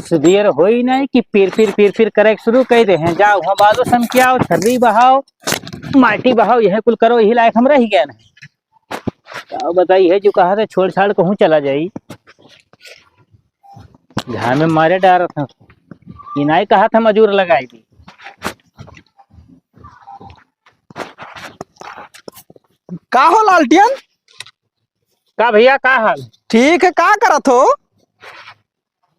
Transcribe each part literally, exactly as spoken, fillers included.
सुधेर होई नहीं कि पिर पिर पिर पिर करे के शुरू कर दे हैं। जाओ, वहाँ बालू सम के आओ, छर्री बहाओ, माटी बहाओ, यह कुल करो, यही लायक हम रह गए हैं। का बताई है, जो कहा था छोड़ छाड़ कहूँ चला जाई, घामे मारे डारत हैं। इनाई कहा था मजूर लगाई दी। का हो लालटियन? का भैया, का हाल? ठीक है, का करत हो?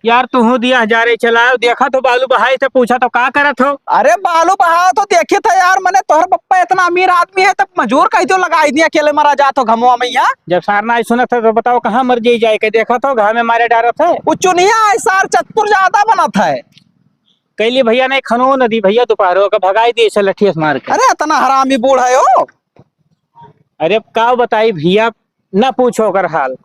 यार, तुहूँ दिया हजारे चलाओ, देखा तो बालू बहाई थे, पूछा तो का करत हो? अरे, बालू बहाओ तो देखी था यार, मने तोहर पप्पा इतना अमीर आदमी है, तब मजूर कह दो लगाई दिया, अकेले मरा जात हो घमवा में यहाँ। जब सार ना सुनत है तो बताओ, कहाँ मर जाई जाए के? देखा तो घामे मारे डारत है। वो चुनिया है सार, चतुर ज्यादा बनत है। कैली भैया नहीं खनो न दी भैया, दोपहरों का भगाई दिए से लठिया से मार के। अरे, इतना हरामी बूढ़ है हो। अरे, अब का बताई भैया, ना पूछो ओकर हाल।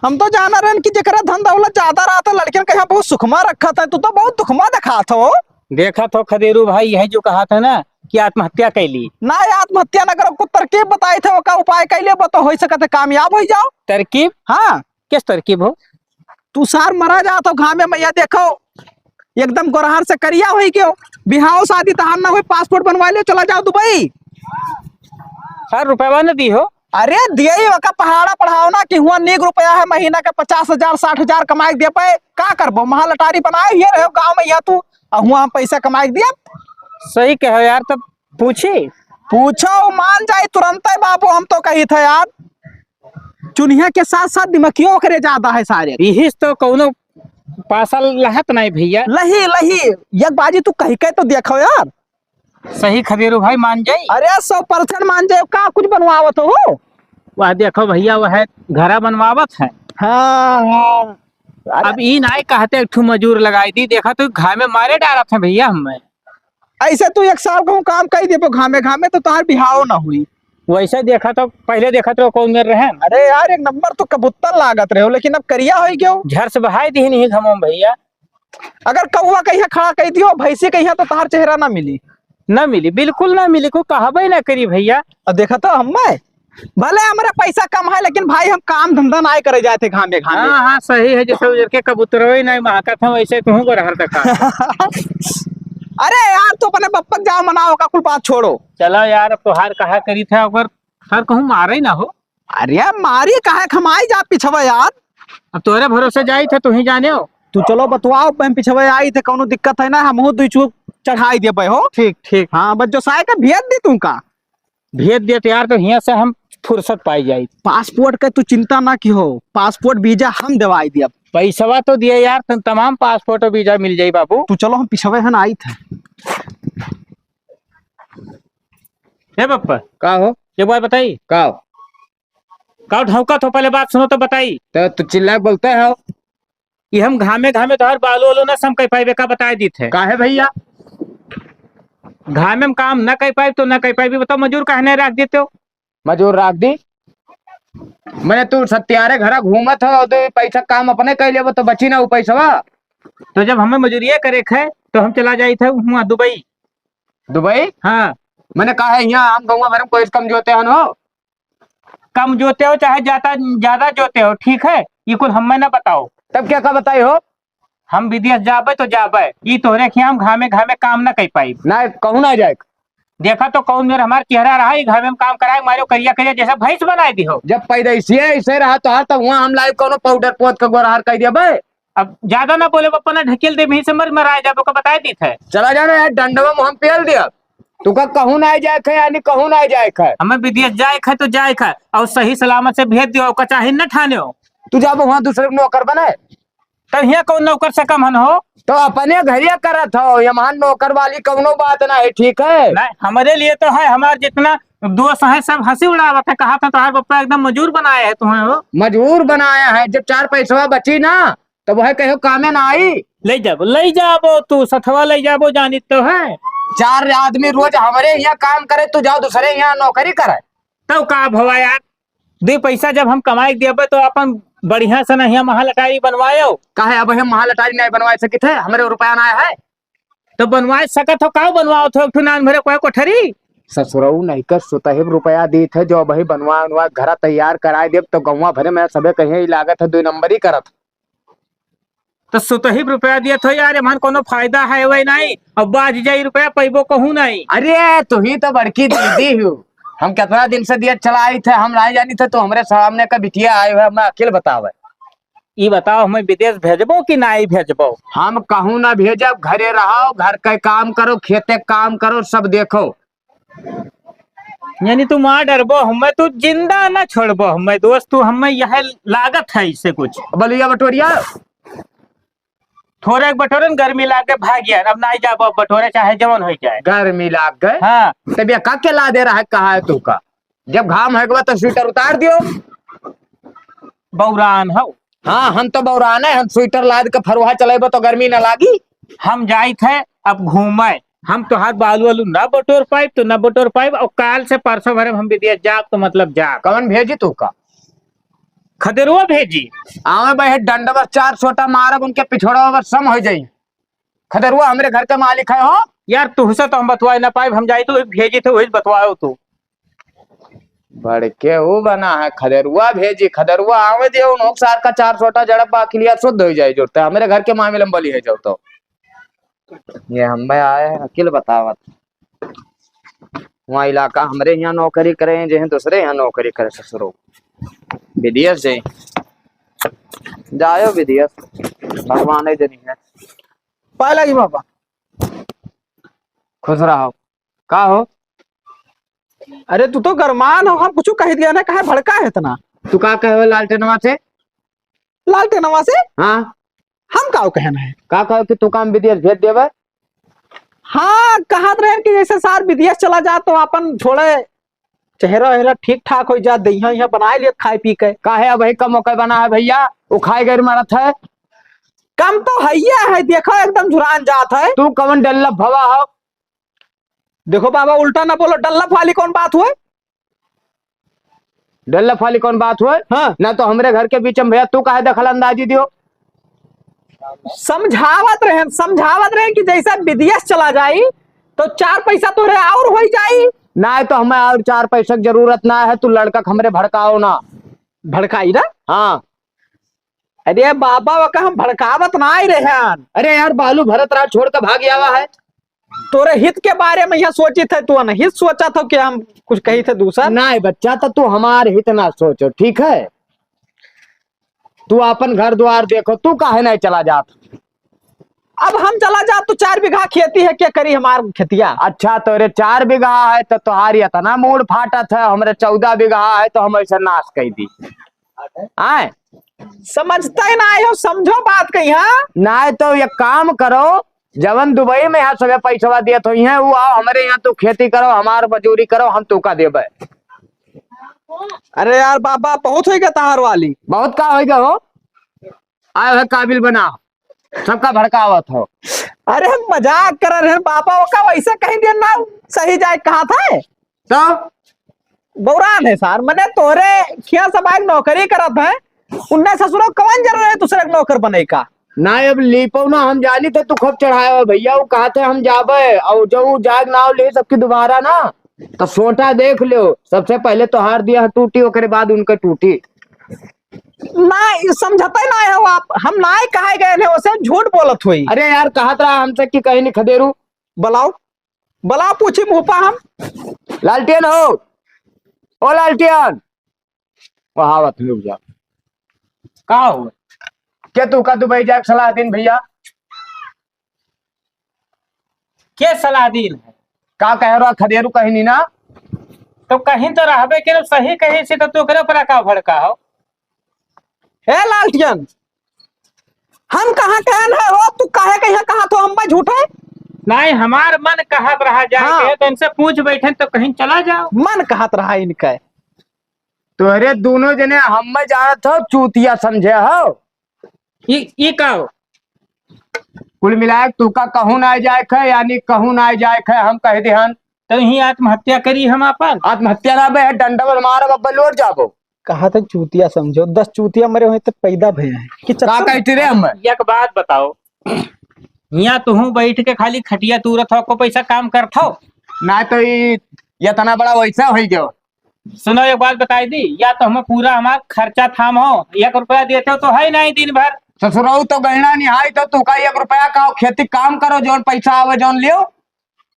हम तो जाना रहन कि जेकरा धन दौलत ज्यादा रहत है, लड़कियन के यहाँ बहुत सुखमा रखत है, तू तो बहुत दुखमा देखात हो। देखत हो खदेरू भाई, यही जो कहा था ना कि आत्महत्या कैली। ना, ये आत्महत्या ना करो, कुछ तरकीब बताई थे, ओका उपाय कैले, वो तो हो सकत है कामयाब हो जाओ। तरकीब? हाँ। किस तरकीब हो? तू सार मरा जात हो घामे में, या देखो, एकदम गोरहर से करिया होई गयो। बिहाव शादी तहार ना होई, पासपोर्ट बनवा लियो, चला जाओ दुबई। सर, रुपया न दी हो? अरे, दिए ही ओका पहाड़ा पढ़ाओ ना कि हुआ नीक रुपया है, महीना के पचास हजार, साठ हजार कमाई दे पाए, का करबो? महा लटारी बनाए हुए रहो गाँव में यहाँ तू, और हुआ हम पैसा कमाई दिया। सही कहो यार, तब पूछी? पूछो, मान जाई तुरंत है बाबू, हम तो कही थे यार। चुनिया के साथ साथ दिमकियो ओकरे ज्यादा है सारे। इहिस तो कौनो पासल लहत नहीं भैया। लही, लही, एक बाजी तू कही के तो देखो यार। सही खदेरू भाई, मान जाई। अरे, सौ परसेंट मान जाए, का कुछ बनवावत हो? वह देखो भैया, वह घरा बनवावत है। हाँ, हाँ। अरे अब ई नाई कहते एक ठू मजूर लगाई दी, देखा तो घामे मारे डारत है भैया हमें। ऐसे तू एक साल कहूँ काम कई देबो घामे घामे तो तोहार बिहाव ना हुई। वैसे देखा तो पहले देखत रहो कौन मेर रहे। अरे यार, एक नंबर तो कबूतर लागत रहे हो, लेकिन अब करिया होई गयो। झर से बहाई दी नहीं घमो में भैया। अगर कौआ कहिया खड़ा कई दियो, भैंसी कहिया, तो तोहार चेहरा ना मिली। ना मिली, बिल्कुल ना मिली, को कहबे ना करी भैया। अब देखा तो हमें भले हमरा पैसा कम है, लेकिन भाई हम काम धंधा नाय करे जाए थे घामे घामे। हाँ, हाँ, सही है, जैसे उजर के कबूतरवे नहीं महकत है, वैसे तुहूँ को रहर देखा। अरे यार, तू अपने बप्पक जाओ मनाओ, का कुल बात छोड़ो। चला यार, अब तोहार कहा करी था, अगर सर कहूँ मारे ना हो। अरे यार, मारी काहे खमाई जा पिछवा यार। अब तोहरे भरोसे जाई थे, तू ही जाने हो। तू चलो बतवाओ, हम पिछवा आई थे, कौनो दिक्कत है ना, हमहू दुई चूक चढ़ाई देबे हो। ठीक, ठीक। हाँ, बस जो साय का भेज दी तुमका। भेज देत यार, तो हियाँ से हम फुर्सत पाई जाई। पासपोर्ट के तू चिंता ना की हो, पासपोर्ट वीजा हम देवाई दिया। पैसवा तो दिए यार, तुम तमाम पासपोर्ट और वीजा मिल जाई बाबू। तू चलो, हम पिछवे हन आई थे। हे पप्पा। का हो? एक बात बताई। का हो? का ढौका थो, पहले बात सुनो तो बताई। तो तू चिल्ला के बोलते हो। ये हम घामे घामे तोहर बालू वालू ना सम कई पाइबे का बताए दी थे। काहे भैया? घामे में काम ना कई पाइब तो ना कई पाइबे, बताओ मजूर काहे नहीं रख देते हो? मजूर रख दी। मैंने तू सत्यारे घरा घूमत हो, तो पैसा काम अपने कई लेबो तो बची ना वो पैसवा। तो जब हमें मजूरिया करे खे तो हम चला जाई थे हुआ दुबई। दुबई? हाँ। मैंने कहा है यहाँ हम गौवा भर में कोई कम जोते हन हो। कम जोते हो चाहे ज्यादा, ज्यादा जोते हो, ठीक है, ये कुल हमें ना बताओ। तब क्या का बताई हो? हम विदेश जाबे तो जाबे, ई तोहरे खियाँ हम घामे घामे काम ना कई पाई। ना, कहूँ ना जाए। देखा तो कौन मेर हमार चेहरा रहा, ई घामे में काम कराए मारे करिया करिया जैसे भैंस बनाए दी हो। जब पैदाइशिए ऐसे रहा तो हर तब वहाँ हम लाइव कोनो पाउडर पोत के गोरहर कई देबे। अब ज्यादा ना बोले, बप्पा ना ढकेल दे, वहीं से मर मराए जाबे, ओका बताए दी थे। चला जाना यार, डंडवा में हम पेल दिया। तू का कहूँ ना जाए खे, यानी कहूँ ना जाए खे। हमें विदेश जाए खे तो जाए खे, और सही सलामत से भेज दियो, ओका चाहे न ठाने हो। तू जाबो वहाँ दूसरे के नौकर बने। तो हियाँ कौन नौकर से कम हन हो? तो अपने घरिया करत हो, ये महान नौकर वाली कौनो बात ना है, ठीक है? नहीं, हमारे लिए तो है, हमार जितना दोस्त है सब हंसी उड़ावत है, कहा था तोहार पप्पा एकदम मजूर बनाए है तुम्हें हो। मजूर बनाया है, जब चार पैसवा बची ना, तो वह कहो कामे ना आई। ले जाबो, ले जाबो, तू सथवा ले जाबो, जानित तो है। चार आदमी रोज हमरे यहाँ काम करे, तू जाओ दूसरे यहाँ नौकरी करे। तब का भवा यार, दे पैसा जब हम कमाई के देबे तो अपन बढ़िया से ना हियाँ महा लटारी बनवायो। काहे अब हम महा लटारी नहीं बनवा सकित है, हमरे रुपया ना है। तो बनवा सकत हो, का बनवाओ थो, एक ठो नान भरे कोई कोठरी? ससुरऊ नहीं कर सुतहिब रुपया दीत है, जो अबही बनवा उनवा घरा तैयार कराए देब, तो गौवा भरे में सबे कहिए, "ई लागत है दुई नंबरी करत।" तो सुतही रुपया दियत हो यार, एमन कोनो फायदा है वही नहीं, अब बाज जाई रुपया पैबो कहूँ नहीं। अरे, तुही तो बड़की दीदी हो, हम कितना दिन से दियत चला आई थे, हम नहीं जानी थे, तो हमरे सामने का बिटिया आए हुए, हमें अकेल बतावे। ई बताओ, हमें विदेश भेजबो कि नहीं भेजबो? हम कहूँ ना भेजब, घरे रहो, घर के काम करो, खेते के काम करो, सब देखो। यानी तू मार डरबो हमें, तू जिंदा ना छोड़बो हमें दोस्त, तू हमें यह लागत है इससे कुछ। बलुआ बटोरिया, थोड़े एक बटोरन गर्मी लाग के भाग गया, अब नहीं जाबो, अब बटोरे चाहे जवन हो जाए। गर्मी लाग गए? हाँ। तब ये का के ला दे रहा है, कहा है तू का? जब घाम है तो स्वेटर उतार दियो। बौरान हो। हाँ, हम तो बौरान है, हम स्वेटर लाद के फरुहा चलेबो तो गर्मी ना लागी। हम जाइत है अब घूमे, हम तोहार बालू वालू ना बटोर पाइब तो ना बटोर पाइब, और काल से परसों भरे में हम विदेश जाब तो मतलब जाब। कौन भेजी तू का? खदेरुआ भेजी। आवे बहे डंडवा चार सोटा मारब, उनके पिछोड़ा बस सम हो जाई। खदेरुआ हमरे घर के मालिक है हो। यार तुहसे तो हम बतवाए ना पाइब, हम जाई तो भेजी थे वही बतवाओ तू। बड़के वो बना है, खदेरुआ भेजी, खदेरुआ आवे दे, उन सार का चार सोटा जड़ब बाकी लिया शुद्ध हो जाए जोड़ते, हमरे घर के मामले में बली है जाओ तो। ये हम भाई आए हैं, अकिल बतावत। वहाँ इलाका हमरे यहाँ नौकरी करे, जहाँ दूसरे यहाँ नौकरी करे ससुरो। विदेश जाए, जायो विदेश, भगवान ही जनी है। पाए लगी बाबा। खुश रहो। का हो? अरे तू तो गरमान हो, हम कुछ कह दिया ना, काहे भड़का है इतना? तू का कहे हो लालटेनवा से? लालटेनवा से? हाँ। हम का कहना है? का कहो कि तू काम विदेश भेज देवे? हाँ, कहत रहे कि जैसे सार विदेश चला जा तो अपन थोड़े चेहरा वेहरा ठीक ठाक हो जा, दहिया यहाँ बनाए लियत खाए पी के। काहे अब भाई कम ओके बना है भैया, वो खाए गैर मरत है। कम तो हैया है, देखो एकदम झुरान जात है। तू कवन डल्लफ भवा हो? देखो बाबा, उल्टा ना बोलो, डल्लफ वाली कौन बात हुए? डल्लफ वाली कौन बात हुए? हाँ। ना तो हमरे घर के बीच में भैया तू काहे दखल अंदाजी दियो? समझावत रहे, समझावत रहे कि जैसा विदेश चला जाई तो चार पैसा तोरे और हो जाई। ना तो हमें और चार पैसा की जरूरत ना है, तू लड़का के हमरे भड़काओ ना। भड़काई ना? हाँ। अरे बाबा, ओका हम भड़कावत ना आई रहन। अरे यार, बालू भरत राज छोड़ के भाग आवा है। तोरे हित के बारे में यहाँ सोचित है, तू अनहित सोचत हो कि हम कुछ कही थे दूसर। नहीं बच्चा, तो तू हमार हित ना सोचो, ठीक है? तू अपन घर द्वार देखो, तू काहे नहीं चला जात? अब हम चला जात तो चार बीघा खेती है, क्या करी हमार खेतिया? अच्छा, तोरे चार बीघा है तो तोहार इतना मूड़ फाटत है, हमरे चौदह बीघा है तो हम ऐसे नाश कर दी। आए? समझते ही ना आए हो, समझो बात कही, हाँ? ना तो एक काम करो, जवन दुबई में यहाँ सबे पैसवा दियत होई हैं, वो आओ हमरे यहाँ, तू खेती करो, हमार मजूरी करो, हम तू का देबे। अरे यार बाबा, बहुत होई गया तहार वाली। बहुत का होई गया हो? आए है काबिल बना, सबका भड़कावत हो। अरे हम मजाक कर रहे हैं बाबा, ओका वैसे कहीं दिया ना, सही जाए कहा था। तो? बौरान है सार, मने तोरे खिया सब आए नौकरी करत है, उन्ने ससुरो कवन जरूरत है दूसरे के नौकर बने का? ना, अब लीपो ना हम जानी थे, तू खूब चढ़ाया हो भैया, वो कहा थे हम जाबे, और जो वो जाग नाव ले सबकी दोबारा ना, तो सोटा देख लो, सबसे पहले तोहार दिया टूटी, ओकरे बाद उनके टूटी। ना, ई समझते ना हो आप, हम ना ही कहे गए हैं, उसे झूठ बोलत हुई। अरे यार, कहत रहा हमसे कि कहीं नहीं खदेरू। बुलाओ, बुलाओ, पूछी मुँह पा हम। लालटेन हो, ओ लालटेन, वहाँ आवत, रुक जा। का हो? के तू का दुबई जाए सलाह दिन भैया? के सलाह दिन है? का कह रहा खदेरू कहीं नहीं ना? तो कहीं तो रहबे के सही कहीं से, तो तू ओकरे पर का भड़का हो? हे लालटियन, हम कहाँ कहन है हो, तू काहे कहिया कहा तो हम झूठे? नहीं, हमार मन कहत रहा जाए हाँ। के, तो इनसे पूछ बैठे तो कहीं चला जाओ। मन कहत रहा इनका। तोहरे दोनों जने हम्मे जानत हो, चूतिया समझे हो। ई, ई का हो? कुल मिलाए तू का कहूँ ना जाए खे, यानी कहूँ ना जाए खे, हम कह देहन। तो ही आत्महत्या करी हम आपन? आत्महत्या ना बे, डंडा बल मारब, अब लोट जाबो। कहा था चूतिया समझो, दस चूतिया मरे हुए तो पैदा भए हैं कि का चक्कर कहती रे हम? एक बात बताओ, हियाँ तुहूँ बैठ के खाली खटिया तूरत हो, को पैसा काम करत हो? ना तो ई इतना बड़ा वैसा हो गयो। सुनो, एक बात बताई दी, या तो हमें पूरा हमार खर्चा थाम हो, एक रुपया देते हो तो है नहीं दिन भर, ससुरऊ तो गहना निहाई तो तू का एक रुपया का खेती काम करो, जौन पैसा आवे जौन लियो।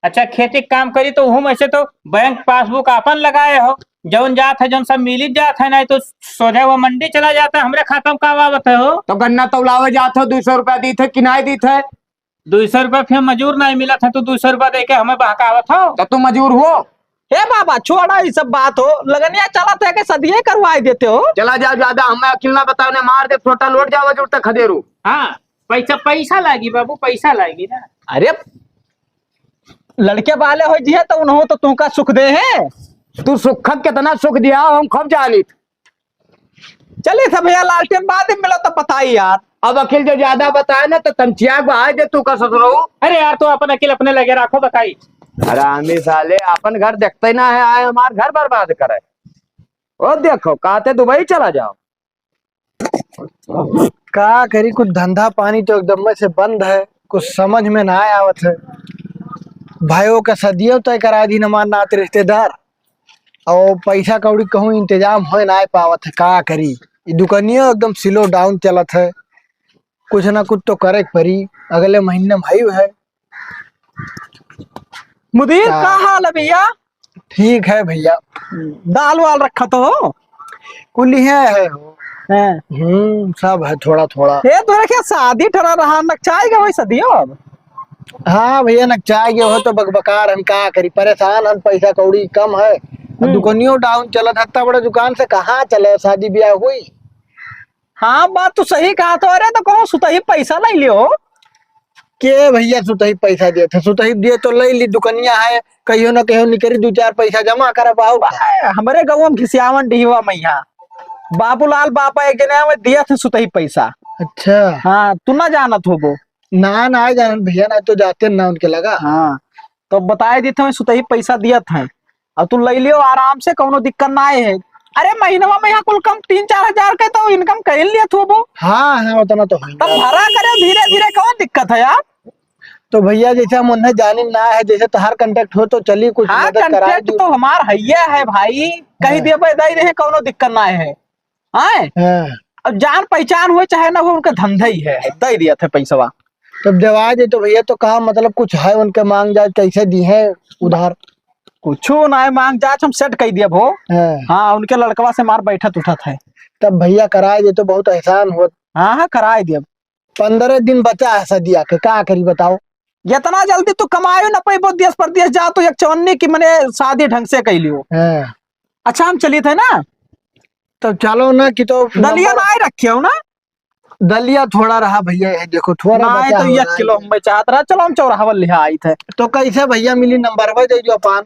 अच्छा, खेती काम करी तो उहू में से तो बैंक पासबुक आपन लगाए हो, जौन जात है जौन सब मिली जात है, नहीं तो सोझा वो मंडी चला जाता है, हमरे खाता में का आवत है हो? तो गन्ना तौलावे जात हो, दो सौ रुपया दीत है, किनाई दीत है। दो सौ रुपया फिर मजूर नहीं मिलत है, तो दो सौ रुपया दे के हमें बहकावत हो? तो तू मजूर हो? हे बाबा, छोड़ा ई सब बात हो, लगनिया चलत है कि सदिये करवाई देते हो। चला जाओ, ज्यादा हमें अकिल ना बताओ, ने मार दे, छोटा लोट जाओ, जरूर तक खदेरू। हाँ, पैसा, पैसा लागी बाबू, पैसा लागी ना। अरे, लड़के वाले हो जिहे तो उन्हों तो तुमका सुख दे है। तू सुख कितना सुख दिया हम खूब जानित। चलिए सब भैया, लालटेन बाद में मिलो तो बताई यार। अब अकिल जो ज्यादा बताए ना तो तंचिया को आए दे तू का ससुरऊ। अरे यार, तो अपन अकिल अपने लगे रखो, बताई। अरे आमी साले अपन घर देखते ना है, आए हमार घर बर्बाद करे। ओ देखो, कहते दुबई चला जाओ। का करी, कुछ धंधा पानी तो एकदम में से बंद है, कुछ समझ में ना आवत है। भाइयों का सदियों तय करा दी हमार नात रिश्तेदार, और पैसा कौड़ी कहूँ इंतजाम होए ना पावत है, का करी। ई दुकानियों एकदम स्लो डाउन चलत है, कुछ ना कुछ तो करे के पड़ी, अगले महीने में है। मुदीर, का? का हाल है भैया? ठीक है भैया। दाल वाल रखा तो हो? कुल है, है हो। हैं। हम्म, सब है थोड़ा थोड़ा। ए, तोरा क्या शादी ठहरा रहा, नकचाई गए वही सदियों अब? हाँ भैया, नकचाई गए हो तो बकबकार हम का करी, परेशान हम, पैसा कौड़ी कम है। अब हम्म। दुकानियों डाउन चलत है, इतना बड़ा दुकान से कहाँ चले, शादी ब्याह हुई? हाँ, बात तो सही कहा तो। अरे, तो कहूँ सुतही पैसा ले लियो। के भैया सुतही पैसा दिए थे? सुतही दिए तो ले ली, दुकनिया है, कहियो ना कहियो निकरी दो चार पैसा जमा कर पाओ। अरे, हमरे गाँव में घिसियावन डिहवा मैया, बाबूलाल बापा एक जने हमें दिए थे सुतही पैसा। अच्छा। हाँ, तू ना जानत होबो। ना, ना जानत भैया, ना तो जाते ना उनके लगा। हाँ, तो बताए दी थे, सुतही पैसा दिए थे। अब तू ले लियो आराम से, कौनो दिक्कत ना है। अरे, महीनवा में यहाँ कुल कम तीन चार हजार के तो इनकम कर लिया थू वो। हाँ, हाँ, उतना तो है। तब भरा करे धीरे धीरे, कौन दिक्कत है यार? तो भैया, जैसे हम उन्हें जानी ना है, जैसे तोहार कॉन्टैक्ट हो तो चली कुछ हाँ, मदद करा कॉन्टैक्ट दी। तो हमार हैया है भाई, कही हाँ। देबे दे रहे, कौनो दिक्कत ना है। आए? हाँ। अब जान पहचान हो चाहे ना हो, उनका धंधा ही है, दे दिया था पैसवा। तब देवाए दे तो भैया, तो कहा मतलब कुछ है उनके मांग जाए, कैसे दी है उधार? कुछो ना है मांग जाए, हम सेट कर दिया भो। हाँ। हाँ, उनके लड़कवा से मार बैठत उठत है। तब भैया कराए दे तो बहुत एहसान होत। हाँ, हाँ, कराए दिया। पन्द्रह दिन बचा है सदिया के, का करी बताओ? जितना जल्दी तू कमायो न पैबो, देश परदेश जा तो एक चवन्नी की मने शादी ढंग से कर लियो। हाँ। अच्छा, हम चलित है ना? तो चलो ना कि तो दलिया नंबर ना आए रखे हो ना? दलिया थोड़ा रहा भैया, ये देखो थोड़ा ना आए बचा तो हो एक रहा किलो है। हम चाहत रहा, चलो हम चौराहा वाले ले आइत है। तो कैसे भैया मिली नंबर दे जो अपन?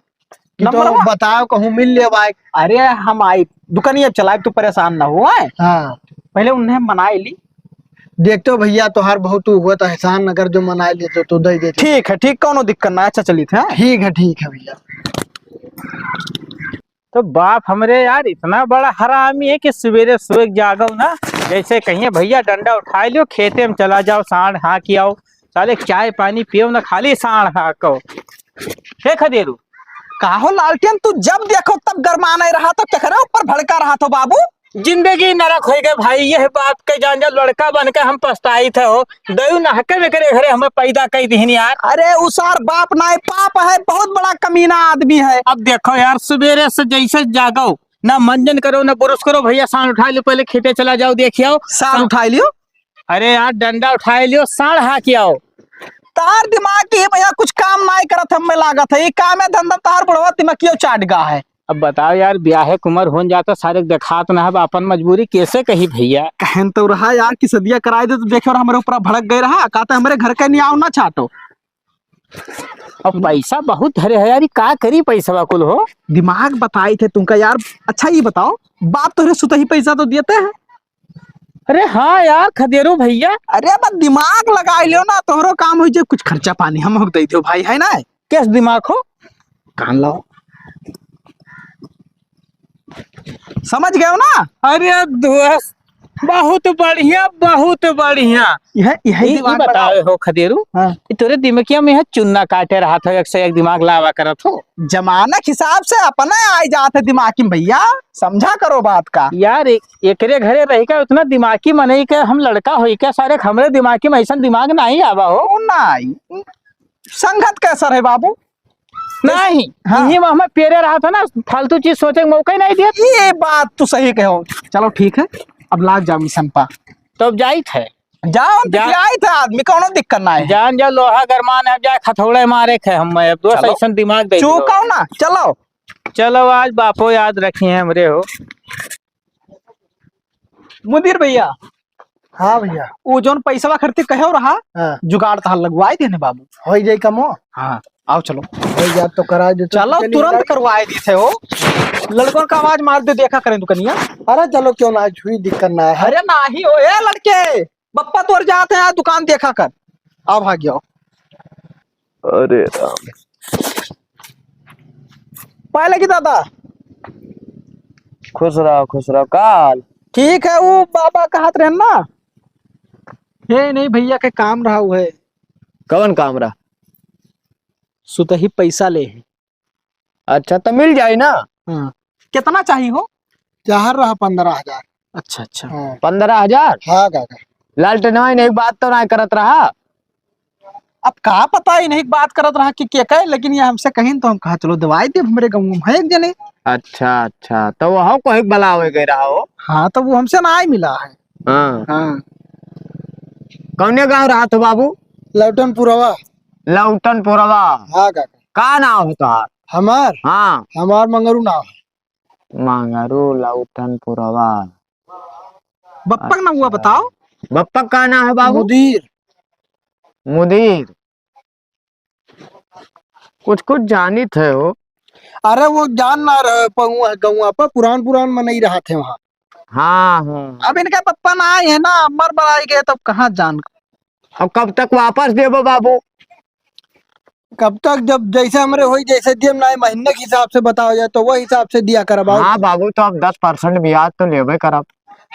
कि तो नंबरवा? बताओ, कहूँ मिल ले भाई। अरे, हम आई दुकानिया चलाए, तू परेशान ना हो, आए? हाँ। पहले उन्हें मनाए ली। देख तो भैया, तोहार बहुत हुआ तो एहसान, अगर जो मनाए ले तो तू दे दे। ठीक है, ठीक, कौनो दिक्कत ना, अच्छा चलित है। ठीक है, ठीक है भैया। तो बाप हमरे यार इतना बड़ा हरामी है कि सवेरे सोए के जागो ना, जैसे कहिए भैया डंडा उठाए लियो, खेते में चला जाओ, सांड हाँक के आओ। साले चाय पानी पियो ना, खाली सांड हाँको। हे खदेरू। काहो लालटेन, तू जब देखो तब गरमाने रहा तो केकरे ऊपर भड़का रहा तो बाबू? जिंदगी नरक होइ गए भाई, यह बात के जान जा, लड़का बन के हम पछताइत हो। दयू नहके में करे घरे हमें पैदा कई दिहन यार। अरे उसार बाप ना है, पाप है, बहुत बड़ा कमीना आदमी है। अब देखो यार, सवेरे से जैसे जागो, ना मंजन करो, ना ब्रश करो, भैया सांड उठा लो, पहले खेते चला जाओ, देखियो। सांड उठा लियो। अरे यार, डंडा उठाए लियो, सांड हाँक के आओ। तार दिमाग के भैया कुछ काम नाय करत हमें लागत है, ये काम है धंधा तार बुढ़वा दिमागियो चाट गा है। अब बताओ यार, ब्याहे के उमर होन जाता, सारे के देखात ना है, अपन मजबूरी कैसे कही भैया? कहन तो रहा यार कि सदिया कराए दे तो देखे और हमरे ऊपर भड़क गए रहा, कहते हमरे घर के नहीं आओ ना छाटो। अब पैसा बहुत धरे है यार, ई का करी पैसवा कुल हो? दिमाग बताई थे तुमका यार। अच्छा ये बताओ, बाप तोहरे सुतही पैसा तो देते हैं? अरे हाँ यार खदेरू भैया। अरे बस दिमाग लगा लियो ना, तोहरो काम हो जाए, कुछ खर्चा पानी हम हो दे दो भाई, है ना? कैस दिमाग हो? कान लाओ। समझ गए हो ना? अरे दोस्त, बहुत बढ़िया, बहुत बढ़िया। यह, यह ई, ई दिमाग बतावे लगाओ। हो खदेरू, हाँ। ई तोरे दिमकिया में यह चुन्ना काटे रहत हो, एक से एक दिमाग लावा करत हो। जमाना के हिसाब से अपना आइ जात है दिमाग में भैया, समझा करो बात का। यार, ए-, एकरे घरे रहि के उतना दिमागी मनई के हम लड़का होई के सारे हमरे दिमागी में ऐसन दिमाग नाहीं आवा हो। ओ नाहीं, संगत कैसा रहे बाबू? नाहीं, हाँ। यही में हमें पेरे रहत है ना, फालतू चीज सोचे के मौका ही नाहीं दिया। ये बात तो सही कहो। चलो ठीक है, अब लाग जाओ मिशन पा। तो अब जाइत है। जाओ, हम जा। जाइत है आदमी, कौनो दिक्कत ना है। जान जा, लोहा गरमान है, अब जाए खथौड़े मारे खे हम, अब दोस्त चलो। ऐसन दिमाग दे दियो। चूकाओ ना, चलो। चलो, आज बापो याद रखी हैं हमरे हो। मुदीर भैया। हाँ भैया। वो जौन पैसवा खर्ची कहे रहा, हाँ। जुगाड़ तहार लगवाए देने बाबू। होई जाई कमो। हाँ, आओ चलो। होई जात तो कराए दे तो चलो, चलिए तुरंत भाई। करवाए दी थे हो। लड़कों का आवाज मार दे, देखा करें दुकनिया। अरे चलो, क्यों ना, कोई दिक्कत ना है। अरे नाही हो, ए लड़के, बप्पा तोर जात है, दुकान देखा कर। आओ भाग जाओ। अरे राम। पाए लगी दादा। खुश रहो, खुश रहो। का हाल? ठीक है, वो बाबा कहत रहे ना। हे नहीं भैया के काम रहा हुए। कवन काम रहा? सुतही पैसा ले है। अच्छा, तो मिल जाई ना। हाँ। कितना चाहिए हो? चाहत रहा पन्द्रह हजार। अच्छा, अच्छा। हाँ। पन्द्रह हजार? हाँ, काका। लालटेनवा इन्हें बात तो ना करत रहा। अब का पता इन्हें बात करत रहा कि के कहे, लेकिन ये हमसे कहीं तो हम कहा, "चलो, दवाई दे, हमरे गाँव में है एक जने।" अच्छा, अच्छा। तो वो कोई बलावे गए रहा हो? हाँ, तो वो हमसे ना ही मिला है। हाँ। हाँ। कौने गाँव रहा था बाबू? लौटनपुरवा। लौटनपुरवा। हाँ, काका। का नाम है तोहार? हमार? हाँ। हमार मंगरू नाम है। मंगरू लौटनपुरवा। बप्पा का नाम हुआ अच्छा। बताओ। बप्पा का नाम है बाबू? मुदीर। मुदीर। कुछ कुछ जानित है हो। अरे वो जान ना रहे, पहुआ गौआ पर पुरान पुरान मनई रहा थे वहाँ। हाँ, हाँ। अब इनका पप्पा ना आए हैं ना, अमर बड़ाई गए, तब कहाँ जान। अब कब तक वापस देबो बाबू? कब तक, जब जैसे हमरे होई, जैसे दियम ना, महीने के हिसाब से बताओ जाए, तो वो हिसाब से दिया करब। हाँ बाबू, तो अब दस परसेंट ब्याज तो लेबे करब।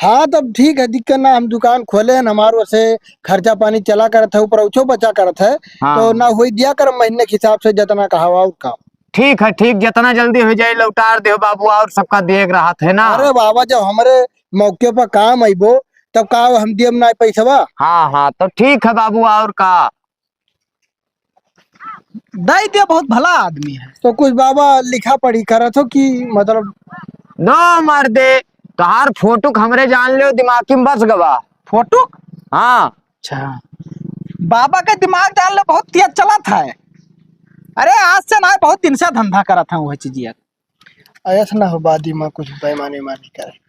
हाँ, तब ठीक है, दिक्कत ना, हम दुकान खोले हैं, हमारो से खर्चा पानी चला करत है, ऊपर उछो बचा करत है, हाँ। तो ना होई, दिया करब महीने के हिसाब से जितना कहा और का। ठीक है, ठीक, जितना जल्दी हो जाए लौटार देहो बाबू, और सबका देख रहत है ना। अरे बाबा, जब हमरे मौके पर काम अइबो, तब का हम दियम ना पैसवा? हाँ, हाँ, तो ठीक है बाबू, और का? दई दे, बहुत भला आदमी है। तो कुछ बाबा लिखा पढ़ी करत हो कि मतलब? दो मर्दे, तोहार फोटो के हमरे जान लेव, दिमागी में बस गवा। फोटो? हाँ। अच्छा, बाबा के दिमाग जान ले बहुत तेज चलत है। अरे आज से ना, बहुत दिन से धंधा करत है वह चीजिया। ऐसा ना हो, बादी में कुछ बेईमानी मानी करे।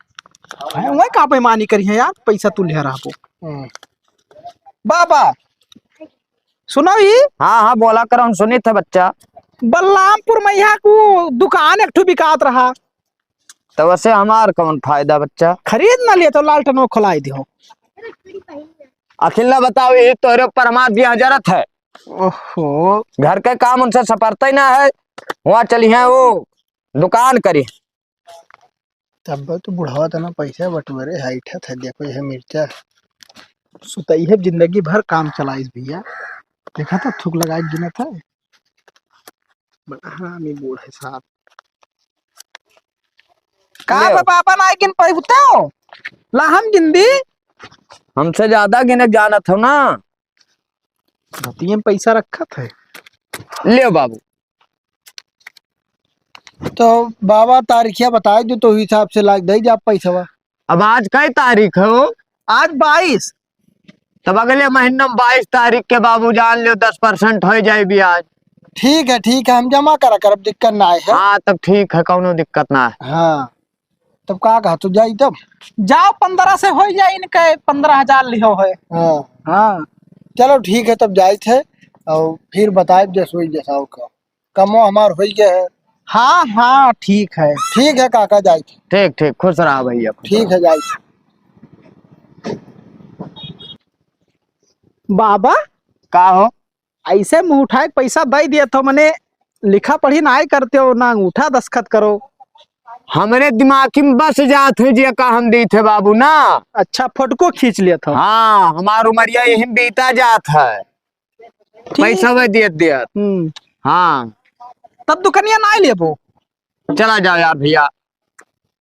हैं, वह का बेईमानी करी है यार, पैसा तू ले रहा हो। हम्म। बाबा, सुनो ही। हाँ, हाँ, बोला करो, हम सुनित है बच्चा। बलरामपुर में यहाँ को दुकान एक ठो बिकात रहा। तो वैसे हमार कौन फायदा बच्चा? खरीद ना लिए तो लालटेन वो खोलाई दियो। अखिल ना बताओ, ये तोहरे ऊपर हमार दिया जरत है। ओहो। घर के काम उनसे सपरते ही ना है, वहाँ चली हैं वो दुकान करी। तब तो बुढ़वा तना पैसा बटोरे, हाइठा था, देखो यह मिर्चा। सुतई है, जिंदगी भर काम चलाइस भैया। देखा था, थूक लगाए गिना था। बड़ा हरामी बूढ़ है साहब। का ले। बा-, बाबा ना गिन पाई होते हो? ला हम गिन दी। हमसे ज्यादा गिने जानत हो ना। धतिये में पैसा रखत है। ले बाबू। तो बाबा तारीखिया बताए दो, तो हिसाब से लाग दे जा पैसवा। अब आज कई तारीख है हो? आज बाईस। तब अगले महीना में बाईस तारीख के बाबू जान लो दस परसेंट हो जाए ब्याज। ठीक है, ठीक है, हम जमा करा करब, दिक्कत ना है। हाँ, तब ठीक है, कौनो दिक्कत ना है। हाँ। तब का कहा, तू जाई तब? जाओ, पन्द्रह से होई जाए इनके, पन्द्रह हजार लिहो है। हाँ। हाँ। चलो ठीक है, तब जाइत है और फिर बताए जैसे होई जैसा और का। कमो हमार होई गया है। हाँ, हाँ, ठीक है। ठीक है काका, जाइत है। ठीक, ठीक, खुश रहा भैया, खुश ठीक रहा। है, जाइत है। बाबा? का हो? ऐसे मुँह उठाए के पैसा दे दिया तो मने लिखा पढ़ी ना करते हो, ना अंगूठा दस्तखत करो। हमरे दिमाग में बस जात है जे का हम देत है बाबू ना। अच्छा, फोटको खींच लेत हो। हाँ, हमार उमरिया यही बीता जात है। ठीक। पैसा वह देत देत। हम्म। हाँ। तब दुकनिया ना लेबो। चला जाओ यार भैया।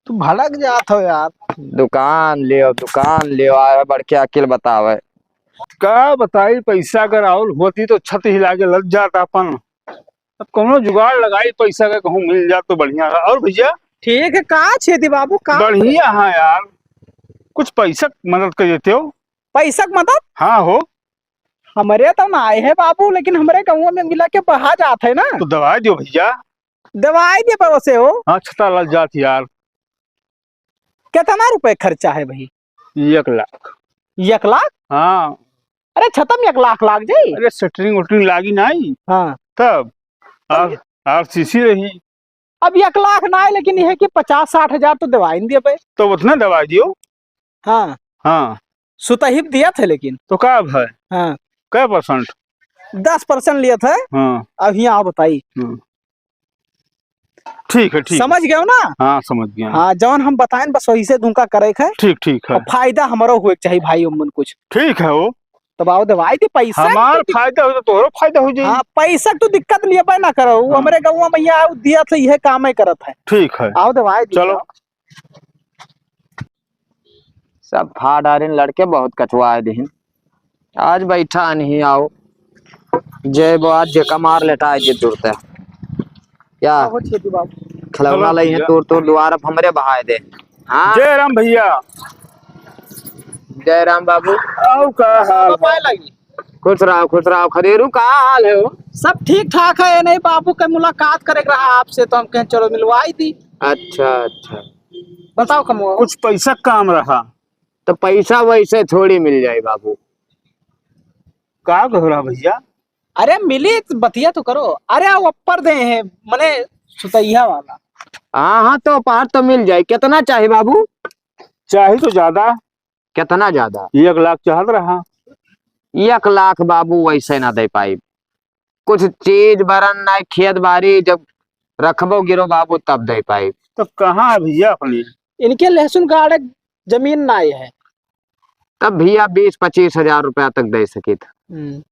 तू भड़क जात हो यार। दुकान लेव, दुकान लेव, आ बड़के अकिल बतावे। का बताई, पैसा अगर और होती तो छत हिला के लग जात अपन। अब कौनो जुगाड़ लगाई, पैसा का कहूँ मिल जात तो बढ़िया है। और भैया? ठीक है, का छेदी बाबू, का? बढ़िया है यार, कुछ पैसा क मदद कर देते हो। पैसा क मदद? हाँ हो। हमरे तो ना आए है बाबू, लेकिन हमरे गाँव में मिला के बहा जात है ना। तो दवाई दियो भैया। दवाई दे पड़ोसे हो। हाँ, छता लग जात यार। कितना रुपए खर्चा है भाई? एक लाख। एक लाख? हाँ। अरे छतम एक लाख लाग जाई। अरे सेटरिंग वेटरिंग लागी नाई। हाँ। तब आर, आरसीसी रही। अब एक लाख ना है, लेकिन यह कि पचास साठ हजार तो दवाई नहीं दे पे। तो उतना दवाई दियो। हाँ। हाँ। सुतही दिया था लेकिन। तो का अब है? हाँ। कै परसेंट? दस परसेंट लिया था। हाँ। अब यहाँ आओ बताई। हम्म। ठीक है, ठीक है। समझ गए हो ना? हाँ, समझ गया। हाँ, जौन हम बताएं बस वही से तुमका करे है। ठीक, ठीक है। और फायदा हमारो हुए के चाहिए भाई, उमन कुछ। ठीक है हो। तब आओ दवाई दे पैसा हमार तो दिक- फायदा हो तो तोहरो फायदा हो जाई। हाँ, पैसा तो दिक्कत लिए ना करो, वो हाँ। हमरे गाँव में यहाँ आओ दिया से यह काम ही करत है। ठीक है। आओ दवाई दे चलो। आओ। सब फाड़ डारिन लड़के बहुत कचवाए दिहिन। आज बैठा नहीं आओ। जय बो आज जेका मार लेटाए जे तुरते। क्या? आहो छेदी बाबू। खिलौना चलो लई है भैया। तोर तोर दुआर अब हमरे बहाए दे। हाँ? जय राम भैया। जय राम बाबू। आओ का हाल? पाए लगी। खुश रहो, खुश रहो। खदेरू का हाल है हो? सब ठीक ठाक है। ये नहीं बाबू के मुलाकात करे के रहा आपसे तो हम कहें चलो मिलवाई दी। अच्छा, अच्छा। बताओ कमो। कुछ पैसा काम रहा। तो पैसा वैसे थोड़ी मिल जाए बाबू। का कह रहा भैया? अरे मिली तो बतिया तो करो। अरे वो ऊपर दे हैं, मने सुतैया वाला। हाँ, हाँ, तो पार तो मिल जाए। कितना चाहे बाबू? चाहे तो ज्यादा। कितना ज्यादा? एक लाख चाहत रहा। एक लाख बाबू वैसे ना दे पाई। कुछ चीज बरन ना, खेत बारी जब रखबो गिरो बाबू तब दे पाई। तो कहाँ है भैया अपनी? इनके लहसुन गाड़े जमीन ना है। तब भैया बीस पच्चीस हजार रुपया तक दे सकित। हम्म।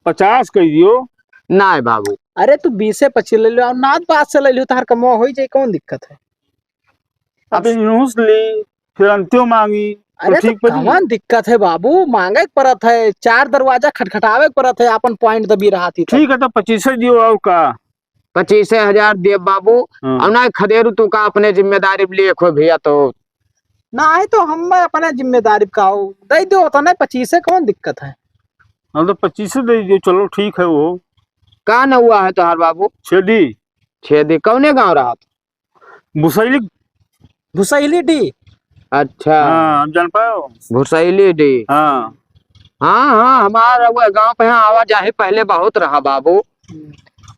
पचास कह दियो। ना है बाबू। अरे तू बीसे पच्चीस ले लो और नात बात से ले लो, तार कमवा हो जाए, कौन दिक्कत है? अब अब इनहू से ली, फिर अंत्यो मांगी, तो अरे तो ठीक पड़ी? कौन दिक्कत है बाबू, मांगे के पड़त है, चार दरवाजा खटखटावे के पड़त है, अपन पॉइंट दबी रहा थी तब। ठीक है, तो पच्चीसे दियो और का? पच्चीसे हजार दे बाबू, हाँ। और ना खदेरू तू का अपने जिम्मेदारी पे लिए खो भैया तो। ना है तो हम अपने जिम्मेदारी पे का हो, दे दो तो ना पच्चीसे, कौन दिक्कत है? हाँ, तो पच्चीसे दे दियो, चलो ठीक है वो। का नौवा है तोहार बाबू? छेदी। छेदी, कौने गाँव रहा तू? भुसैली। भुसैली डी। अच्छा। हाँ, हम जान पाओ। भुसैली डी। हाँ। हाँ, हाँ, हमार वो गाँव पे यहाँ आवाजाही पहले बहुत रहा बाबू। हम्म।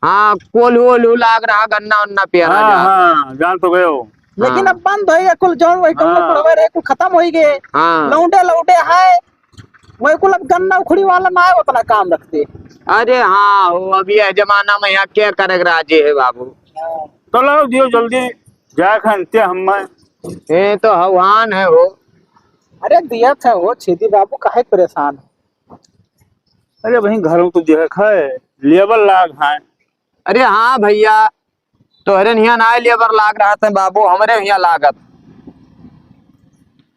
हाँ, कोल्हू ओल्हू लाग रहा, गन्ना उन्ना पेरा हाँ, जा। हाँ, जान तो गए हो। लेकिन हाँ। अब बंद हो गए, कुल जौन वही कमल हाँ। पड़वे रहे, कुल खत्म हो गए। हाँ। लौंडे लौंडे है, वही कुल अब गन्ना उखड़ी वाला ना है, उतना काम रखते। अरे हाँ, वो अभी यह जमाना में यहाँ क्या करे के राजी है बाबू? हाँ। तो लाओ दियो जल्दी, जाए खनते हम। ये तो हवान है हो। अरे दिया था हो छेदी बाबू, काहे परेशान हो? अरे भाई, घरों तो देख है, लेबर लाग है। अरे हाँ भैया, तोहरे हियाँ ना लेबर लाग रहा था बाबू, हमरे हियाँ लागत।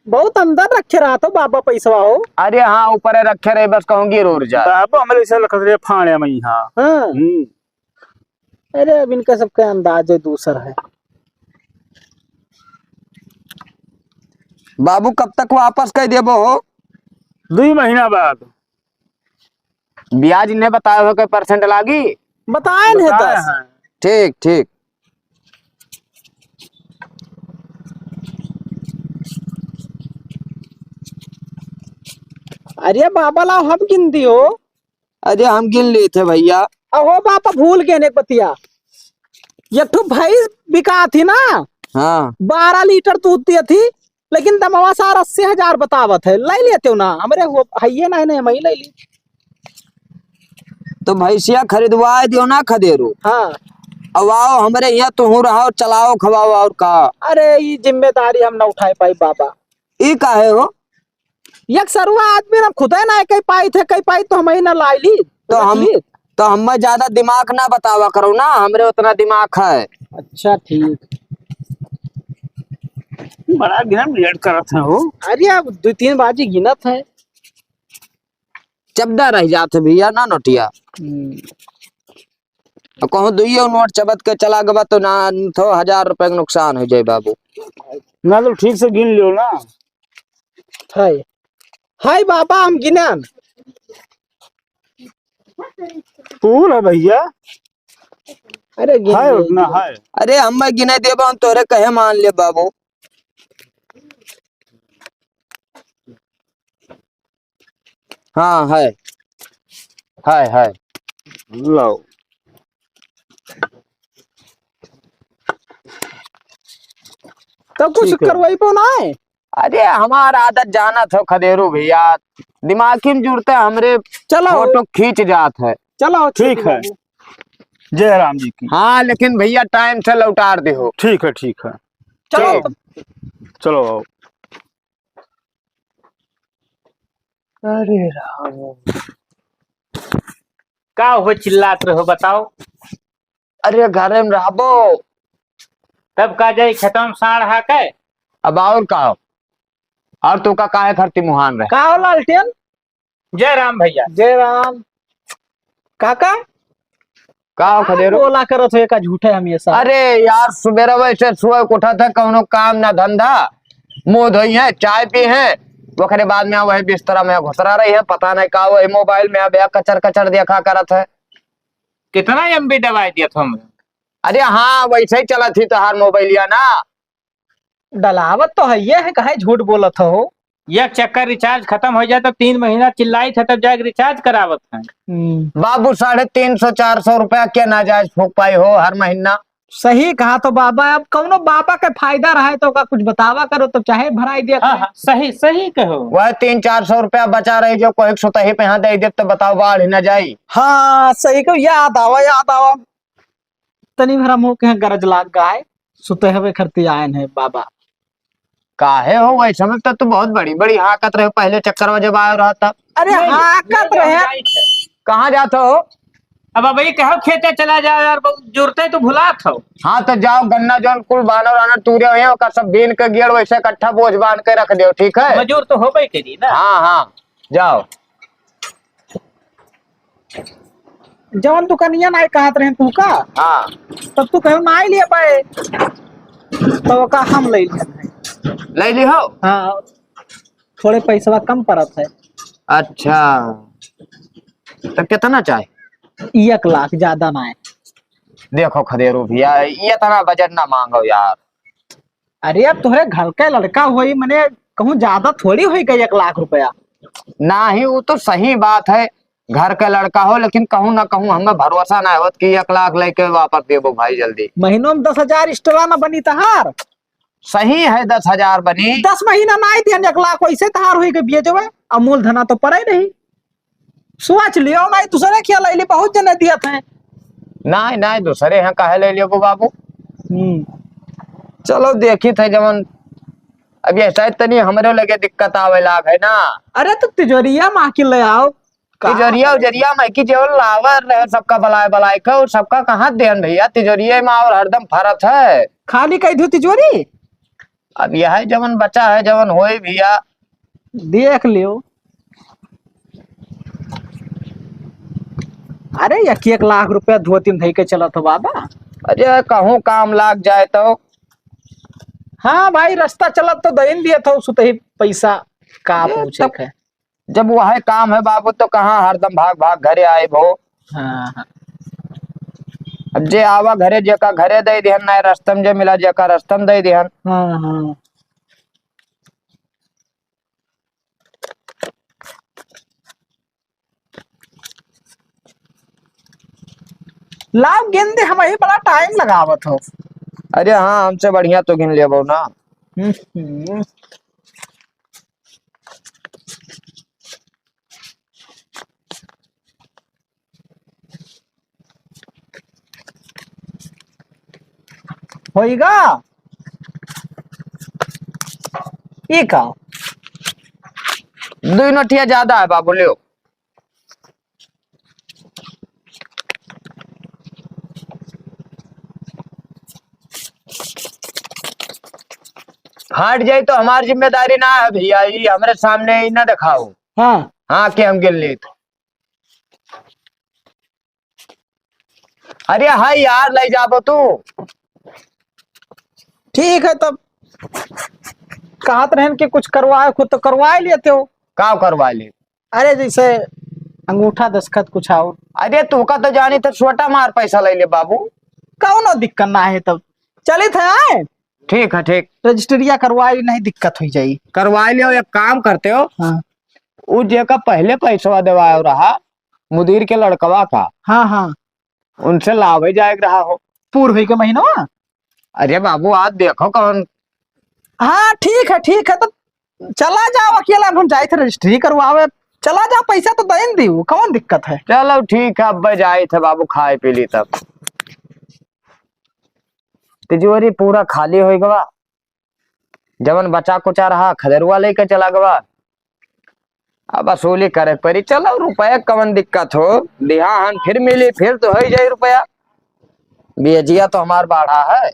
बहुत अंदर रखे रहा तो बाबा पैसवा हो। अरे हाँ, ऊपर रखे रहे, बस कहूँ गिर उड़ जाए। बाबू, हमरे से लखत रहे फाड़े में यहाँ। हाँ। हम्म। अरे, अब इनका सबके अंदाज है दूसर है। बाबू, कब तक वापस कर देबो हो? दुई महीना बाद। ब्याज इन्हें बताए हो के परसेंट लागी? बताए नहीं बताए दस। हैं। ठीक, ठीक। अरे बाबा, लाओ हम गिन दियो। अरे हम गिन लेते भैया। अहो बापा, भूल गए एक बतिया। एक ठो भैंस बिका थी ना, हाँ। बारह लीटर दूध दिए थी, लेकिन दमवा सार अस्सी हजार बतावत है, ले लेते हो ना, हमरे वो हइये ना, नहीं, हम ही ले ली। तो भैंसिया खरीदवाए दियो ना खदेरू। हाँ। अब आओ हमरे यहाँ, तुहू रहो, चलाओ, खवाओ, और का? अरे, ई जिम्मेदारी हम न उठाए पाई बाबा। ई काहे हो? एक सरुआ आदमी हम खुदे ना कई पाई थे, कई पाई तो हम ही ना लाई ली, तो हम, ली। तो हमें ज्यादा दिमाग ना बतावा करो ना, हमरे उतना दिमाग है। अच्छा, ठीक। बड़ा गिनम लेट करत है हो। अरे, अब दो तीन बाजी गिनत है। चबदा रह जात है भैया ना नोटिया। हम्म। तो कहूँ दुइयो नोट चबत के चला गबा तो ना, तो हजार रुपए के नुकसान हो जाए बाबू। ना तो ठीक से गिन लियो ना। हाय, हाय बाबा, हम गिनन। फूल है भैया। अरे गिन है ले, उतना गिन। है। अरे हम गिने देबो, हम तोरे कहे मान ले बाबू। हाँ, है। है, है। लो। तो कुछ ठीक है। करवाइबो ना है? अरे, हमार आदत जानत हो खदेरू भैया, दिमागी में जुड़ते हमरे चलो। फोटो खींच जात है। चलो, ठीक है। बाबू। जय राम जी की। हाँ, लेकिन भैया, टाइम से लौटार दे हो। ठीक है, ठीक है। चलो। चलो। चलो, आओ। अरे राम। का हो चिल्लात रहो, बताओ? अरे, घरे में रहबो। तब का जाई, खेतवा में साँड़ हाके? अब और का हो? और तू का काहे खरती मुहान रहे? का हो लालटेन? जय राम भैया। जय राम। काका? का हो खदेरू? बोला करत हो एका झूठे हमेशा। अरे यार, सुबेरे वैसे सोए के उठत है, कौनो काम ना धंधा, मुँह धोई है, चाय पी है, ओकरे बाद में वही बिस्तरा में घुसरा रही है, पता नहीं का वही मोबाइल में अब कचर कचर देखा करत है। कितना एमबी दबाई दिया था हमरे? अरे हाँ, वैसे ही चलत ही तोहार मोबाइलिया ना। डलावत तो है, ये है, काहे झूठ बोलत हो? एक चक्कर रिचार्ज खतम हो जाए तो तीन महीना चिल्लाई थे, तब जाके रिचार्ज करावत है। हम्म। बाबू, साढ़े तीन सौ, चार सौ रुपया के नाजायज फूक पाई हो हर महीना? सही कहा तो बाबा, अब कौनो बाबा के फायदा रहे तो का कुछ बतावा करो, तो चाहे भराई दिया हाँ, करे। हाँ, सही, सही कहो। वह तीन चार सौ रुपया बचा रही जो कोई सुतही पे यहाँ दे दे तो बताओ बाढ़ न जाई। हाँ, सही कहो, याद आवा, याद आवा। तनी भरा मुँह के गरज लाग गाय, सुते हवे खरती आयन है बाबा। काहे हो, वही समय तो तू बहुत बड़ी बड़ी हाकत रहे, पहले चक्कर में जब आयो रहा तब। अरे नहीं, हाकत नहीं, रहे। नहीं, नहीं। कहाँ जात हो? अब, अब ये कहो खेते चला जाओ यार, बहुत जुरते तो भुलात हो। हाँ तो जाओ, गन्ना जौन कुल बानर वानर तूरे हुए हैं, ओकर सब बीन के गेड़ वैसे इकट्ठा बोझ बांध के रख दियो, ठीक है? मजूर तो होबे करी ना। हाँ, हाँ, जाओ। जवन दुकनिया नाई कहत रहे तू का? हाँ। तब तू कहो नाई लिए पाए, तो ओका हम ले लिए। ले ली हो? हाँ, थोड़े पैसवा कम पड़त है। अच्छा, तो कितना चाहे? एक लाख, ज्यादा ना है। देखो खदेरू भैया, ये इतना बजट ना मांगो यार। अरे, अब तोहरे घर के लड़का होई, मने कहूँ ज्यादा थोड़ी होई गई एक लाख रुपया। नाही, वो तो सही बात है, घर के लड़का हो, लेकिन कहूँ ना कहूँ हमें भरोसा ना होत कि एक लाख लेके वापस देबो भाई जल्दी। महीनों में दस हजार extra ना बनी तहार। सही है, दस हजार बनी। दस महीना ना आई दिहन, एक लाख वैसे तहार होई गई बेचवे, अब मूलधना तो पड़े रही। सोच लियो, नाहीं दूसरे खिया ले ली, बहुत जने दियत हैं। नाहीं, नाहीं, दूसरे यहाँ काहे ले लियो बाबू? हम्म। चलो, देखी थे जवन, अब ये शायद तनी हमरे लगे दिक्कत आवे लाग है ना। अरे, तो तिजोरिया माँ की ले आओ। का? तिजोरिया उजोरिया माँ की जेवन लावर रहे, सबका बलाए बलाए के, और सबका कहाँ देन भैया, तिजोरिया में और हरदम फरत है। खाली कह दो तिजोरी? अब यह है जवन बचा है, जवन होए भैया। देख लियो। अरे, एक एक लाख रुपया धोती में धई के चलत हो बाबा। अरे, कहूँ काम लाग जाए तो। हाँ भाई, रास्ता चलत तो दइन दिए तो सुतही पैसा का ये पूछे तब के। जब वह काम है बाबू, तो कहाँ हरदम भाग भाग घरे आए भो। हाँ, हाँ। अब जे आवा घरे, जेका घरे दे दिहन, ना रस्तम जे मिला, जेका रस्तम दे दिहन। हाँ, हाँ। लाओ गेंदे, हम यही बड़ा टाइम लगावत हो। अरे हाँ, हमसे बढ़िया तो गिन लेबो ना। हम्म, हम्म। होइगा? ई का? दुइ नोटिया ज्यादा है बाबू, लियो। फाट जाई तो हमार जिम्मेदारी ना है भैया, ई हमरे सामने ई ना देखाओ। हाँ। हाँ, कि हम गिन लीत। अरे हाँ यार, ले जाबो तू। ठीक है, तब कहत रहन कि कुछ करवाए, खुद तो करवाए लेते हो। का करवा ले? अरे, जैसे अंगूठा दस्तखत कुछ और। अरे, तू का तो जानी थे, छोटा मार पैसा ले ले बाबू। कौनो दिक्कत ना है, तब चलित है, आए? ठीक है, ठीक। रजिस्ट्रिया करवाई, नहीं दिक्कत हुई जाई। करवाई लियो, एक काम करते हो। हाँ। उ जेका पहले पैसवा देवायो रहा, मुदीर के लड़कवा का। हाँ, हाँ। उनसे लावे जाए के रहा हो। पूर हुई के महीनवा? अरे बाबू, आज देखो कौन। हाँ, ठीक है, ठीक है, तो चला जाओ अकेला, हम जाए थे रजिस्ट्री करवावे। चला जाओ, पैसा तो दे दी, कौन दिक्कत है? चलो ठीक है, अब जाए थे बाबू, खाए पी ली तब। तिजोरी पूरा खाली हो गवा, जवन बचा कुचा रहा खदेरुआ लेके चला गवा। अब वसूली करे के पड़ी। चलो, रुपया कवन दिक्कत हो, दिहा हन फिर मिली, फिर तो हो ही जाई रुपया। बेजिया तो हमार बाढ़ा है।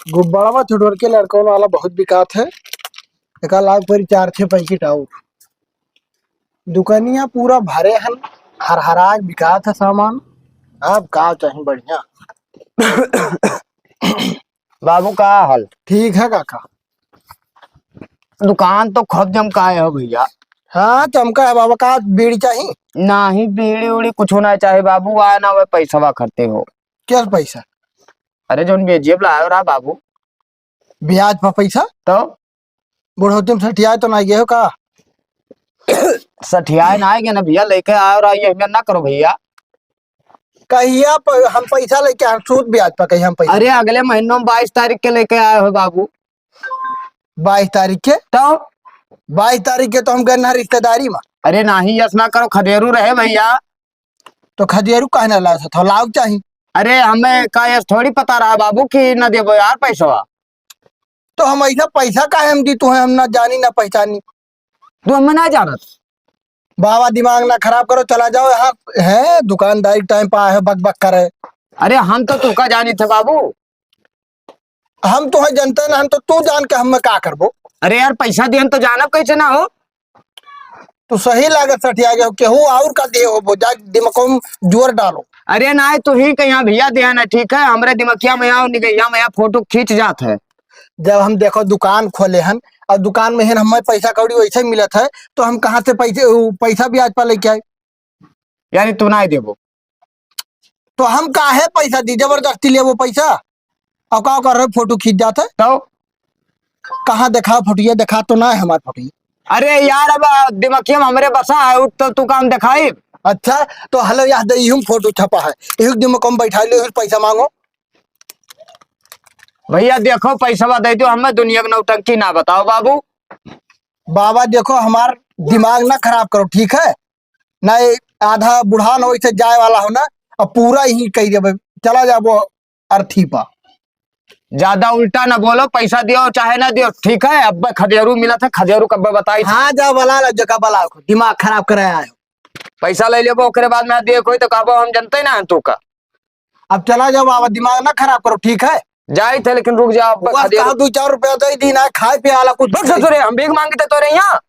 गुब्बारवा छुटोर के लड़कवन वाला बहुत बिकात है, एका लाग पड़ी चार छह पैकेट और। दुकानिया पूरा भरे हन, हरहरा के बिकात है सामान। अब का चाही बढ़िया। बाबू, का हाल? ठीक है काका। दुकान तो खूब जमकाए हो भैया। हाँ, चमका है बाबा। का बीड़ी चाही? नाही, बीड़ी उड़ी कुछ ना चाहे बाबू, आए ना वे पैसवा करते हो। क्या पैसा? अरे, जोन बेजियब लायो रहा बाबू। ब्याज पर पैसा? तो? बुढ़ौती में सठियाए तो ना गए हो का? सठियाए ना गए ना भैया, लेके आयो रहा, ये ना करो भैया। कहिया प-, हम पैसा लेके आए, सूद ब्याज पर कहिया हम पैसा? अरे, अगले महीनों में बाईस तारीख के लेके आए हो बाबू। बाईस तारीख के? तो? बाईस तारीख के तो हम गए ना रिश्तेदारी में। अरे नाही, यस ना करो, खदेरू रहे भैया। तो खदेरू काहे ना लाओ था, लाओ चाही। अरे, हमें का यस थोड़ी पता रहा बाबू कि ना देबो यार पैसवा। तो हम ऐसा पैसा काहे हम दी तुहे, हम ना जानी ना पहचानी। तू हमें ना जानत। बाबा, दिमाग ना खराब करो, चला जाओ। यहाँ है दुकानदारी टाइम पे आए हो, बक बक करे। अरे, हम तो तू का जानी थे बाबू। हम तुहे जनते ना, हम तो तू जान के हम का करबो। अरे यार, पैसा दिहन तो जानब कैसे ना हो? तू सही लागत सठिया गए हो, केहू और का दिए हो, जा दिमाग में जोर डालो। अरे ना, तू ही कहीं भैया दिया ना, ठीक है, हमरे दिमखिया में आओ, निगहिया में आओ, फोटो खींच जात है। जब हम देखो दुकान खोले हन और दुकान में हन हमें पैसा कौड़ी वैसे मिलत है, तो हम कहाँ से पैसे, उ, पैसा ब्याज पर लेके आए? यानी तू ना देबो? तो हम काहे पैसा दी, जबरदस्ती लेबो पैसा? अब का कर रहे, फोटो खींच जात है। तो? कहाँ देखा फोटो, ये देखा तो ना है हमार फोटो। अरे यार, अब दिमखिया में हमरे बसा है, उ तो तू काम दिखाई। अच्छा, तो हेलो, यहाँ दे, इहू में फोटो छपा है, इहू दिमाग में बैठा लो, इहू पैसा मांगो। भैया देखो, पैसा दे दो हमें, दुनिया के नौटंकी ना बताओ बाबू। बाबा देखो, हमार दिमाग ना खराब करो, ठीक है? ना ये आधा बुढ़ान हो, इसे जाए वाला हो ना, अब पूरा ही कह देबे, चला जाबो अर्थी पा। ज्यादा उल्टा ना बोलो, पैसा दियो चाहे ना दियो, ठीक है? अब खदेरू मिला था, खदेरू कब बताई था? हाँ, जाओ बला लो, जका बला, दिमाग खराब करे आए हो। पैसा ले लेबो, ओकरे बाद में दिए कोई तो कहबो हम जनते ना हैं तू का। अब चला जाओ बाबा, दिमाग ना खराब करो, ठीक है? जाई थे, लेकिन रुक जाओ, अब बस खदेरू कहा दो चार रुपया दे दी ना, खाए पिए वाला कुछ बस नहीं। ससुरे, हम भीख मांगते तोरे यहाँ।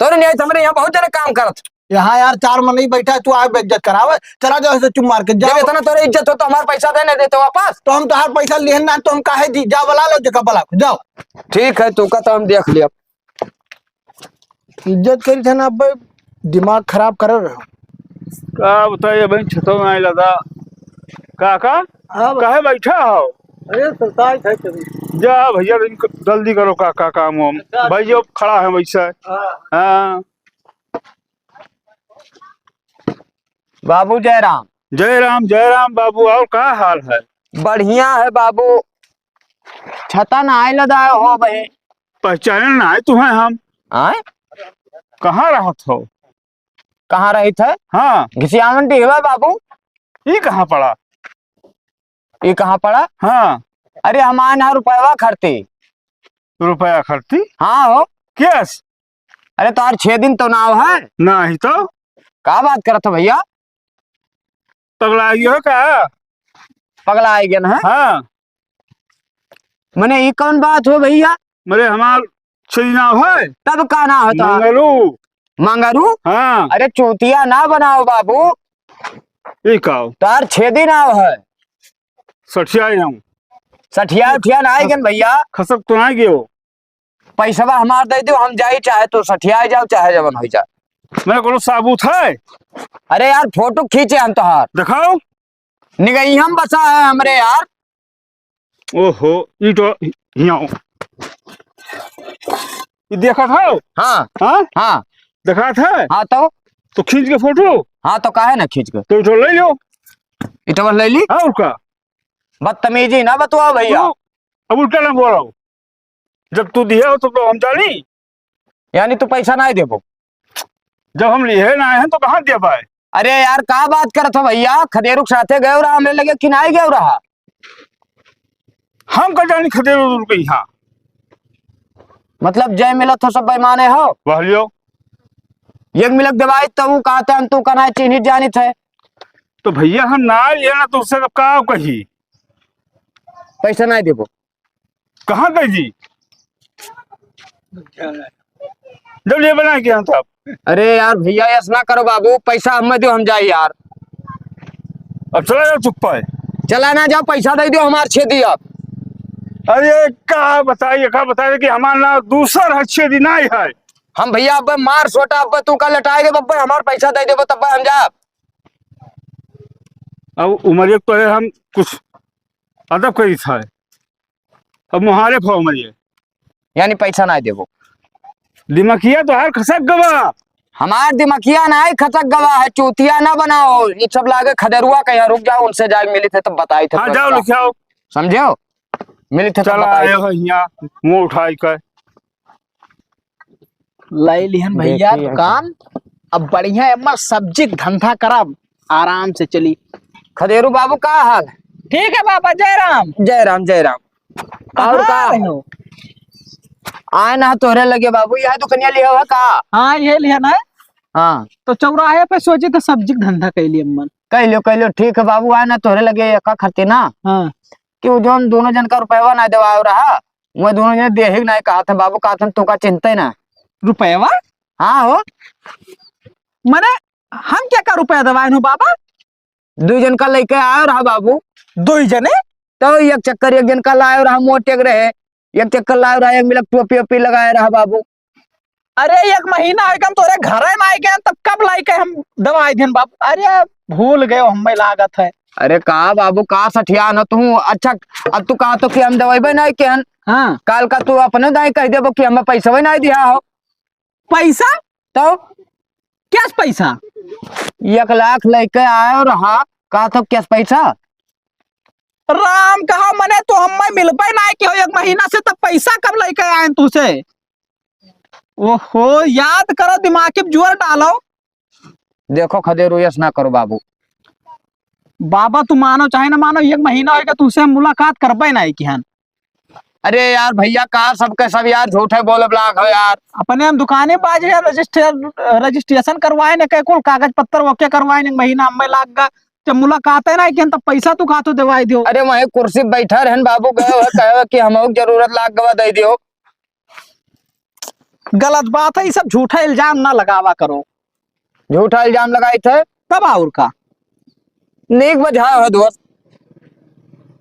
तोरे नहीं आई, हमरे यहाँ बहुत जने काम करत। यहाँ यार चार मनई बैठा है, तू आए बेइज्जत करावे। चला जाओ ऐसे चुप मार के, जाओ। जब इतना तोरे इज्जत हो तो हमार पैसा दे, नहीं देते वापस। तो हम तोहार पैसा लिहन ना, तो हम काहे दी? जा बुला लो, जका बुला, जाओ। ठीक है, तू का तो हम देख लिया। इज्जत करी थे ना, अब दिमाग खराब कर रहे हो। का बताइए भाई, छतो में आए लगा। काका, हाँ भाई। काहे बैठा हो? अरे, सुस्ताई थे कभी। जा भैया, दिन क-, जल्दी करो काका, काम वाम। अच्छा। भाई जो खड़ा है वैसा। हाँ। हाँ। बाबू जय राम। जय राम, जय राम बाबू, और का हाल है? बढ़िया है बाबू। छता ना आए लदाए हो भाई। पहचाने ना आए तुम्हें हम। आए? कहाँ रहत हो? कहाँ रहित है? हाँ। घिसियावन टीहवा बाबू। ई कहाँ पड़ा? ई कहाँ पड़ा? हाँ। अरे, हम आए ना रुपयवा खरती। रुपया खरती? हाँ हो। केस? अरे, तोहार छह दिन तो नाव है। नाही तो। का बात करत हो भइया? पगला गयो है का? पगला आइ गया ना? हाँ। मने, ई कौन बात हो भइया? मने, हमार छेदी नाव है। तब का नाव है तोहार? मंगरू। मंगरू? हाँ। अरे, चूतिया ना बनाओ बाबू। ई का हो? तोहार छेदी नाव है। सठिया आइ जाऊं। सठिया उठिया ना आइ गन भइया। खसक तो ना गयो। पैसवा हमार दइ दियो, हम जाई, चाहे तो सठिया जाओ, चाहे जवन होइ जा। मने, कोनो साबूत है? अरे यार, फोटो खींचे हम तोहार। देखाओ। निगही हम बसा है हमरे यार। ओहो, ई तो हियाँ। ई देखत हो? हाँ। हाँ? हाँ। देखात है? हाँ तो? तो खींच के फोटो। हाँ तो काहे ना खींच के? तो ई तो ले लो। ई तो बस ले ली? हाँ, और का? बदतमीजी ना बतवाओ भइया। तो अब उल्टा ना बोलो। जब तू दिहे हो तो, तो हम जानी। यानी तू पैसा नाहीं देबो? जब हम लिहे नाहीं हैं तो कहाँ दे पाए? अरे यार, का बात करत हो भइया? खदेरू के साथे गयो रहा हमरे लगे कि नाहीं गयो रहा? हम का जानी खदेरू उदेरू के यहाँ। मतलब जय मिलत हो सब बेईमाने हो? वह लियो। एक मिलक देवाई तो ऊ कहते हैं तू कना चिन्हित जानित है। तो भइया हम ना लिहे ना तो उससे तो का कही? पैसा नाहीं देबो। कहाँ गई जी? जब ये बना के हम तब। अरे यार भइया, ऐसा ना करो बाबू, पैसा हमें दो, हम जाई यार। अब चला जाओ चुप पे। चला ना जाओ, पैसा दइ दियो, हमार छेदी अब। अरे का बताइए, का बताइए कि हमार ना दूसर है, छेदी नाहीं है। हम भइया अब मार सोटा, अब तू का लटाए देबो, अब हमार पैसा दइ देबो, तब हम जाब। अब उमरिया तो है, हम कुछ अदब करी था। अब मुहारे फाओ मरिए। यानी पैसा नाहीं देबो। दिमकिया तोहार खसक गवा। हमार दिमकिया नाहीं खसक गवा है, चूतिया ना बनाओ। ई सब लागे खदेरुआ कहीं, रुक जाओ, उनसे जाके मिली थे तब बताई थे हाँ, तोहरा। जाओ, लिखाओ। समझो? मिली थे तब चला बताई आए थे। हो हियाँ, मुँह उठाई कर। लाई लिहन भइया देखिए दुकान, अब बढ़िया एमा सब्जी के धंधा करब, आराम से चली। खदेरू बाबू, का हाल? ठीक है बाबा, जय राम। जय राम, जय राम। और कहाँ का? आए हो? आए ना तोहरे लगे बाबू, यह दुकनिया लिया हुआ का? हाँ, ये लिया ना। हाँ। तो चौराहे पे सोचे तो सब्जी के धंधा कैली अम्मन। कह लियो, कह लियो, ठीक है बाबू, आए ना तोहरे लगे एका खरती ना। हाँ। कि वो जौन दोनों जन का रुपयवा ना देवाओ रहा, वो दोनों जन देहे के नाहीं कहत हैं बाबू, कहत हैं तू का चिंता ही ना। रुपयवा? हाँ हो। मने हम क्या का रुपया देवाए हो बाबा? दुई जन का लइके आयो रहा बाबू। दुई जने? तो एक चक्कर एक जन का लायो रहा, मोटे के रहे, एक चक्कर लायो रहा, एक मिलक टोपी ओपी लगाए रहा बाबू। अरे एक महीना होइगा हम तोरे घरे ना आए गए, तब कब लाइके हम दवाई देन बाबू? अरे भूल गयो हमें लागत है। अरे का बाबू, का सठिया न तू? अच्छा, अब तू कहा तो कि हम दवाई नाहीं केहन? हाँ। काल का तू अपने दाई कह देबो कि हमें पैसा भी नाहीं दिया हो। पैसा? तो? कैस पैसा? एक लाख लइके आयो रहा, का तो कैस पैसा? राम कहा मने तो हमें मिलबे नाहीं कि हो एक महीना से, तब पैसा कब लइके आए तू से? ओहो, याद करो, दिमाग के जोर डालो। देखो खदेरू, यस ना करो बाबू। बाबा, तू मानो चाहे ना मानो, एक महीना होइगा तुझसे हम मुलाकात करबे नाहीं किहन। अरे यार भइया, का सबके सब यार झूठे बोलब लाग हो यार। अपने हम दुकाने बाज रहे, रजिस्टर, रजिस्ट्रेशन करवाए ने, के कुल कागज पत्तर ओके करवाए ने, महीना हमें लाग गा। जब मुलाकात है ना, कि तब पैसा तू खातो देवाई दियो। अरे वहीं कुर्सी पे बैठा रहन बाबू, गए हो, कहे हो कि हमहू के जरूरत लाग गवा, दे दियो। गलत बात है, ये सब झूठा इल्जाम ना लगावा करो। झूठा इल्जाम लगाई थे? तब और का? नीक बझायो है दोस्त,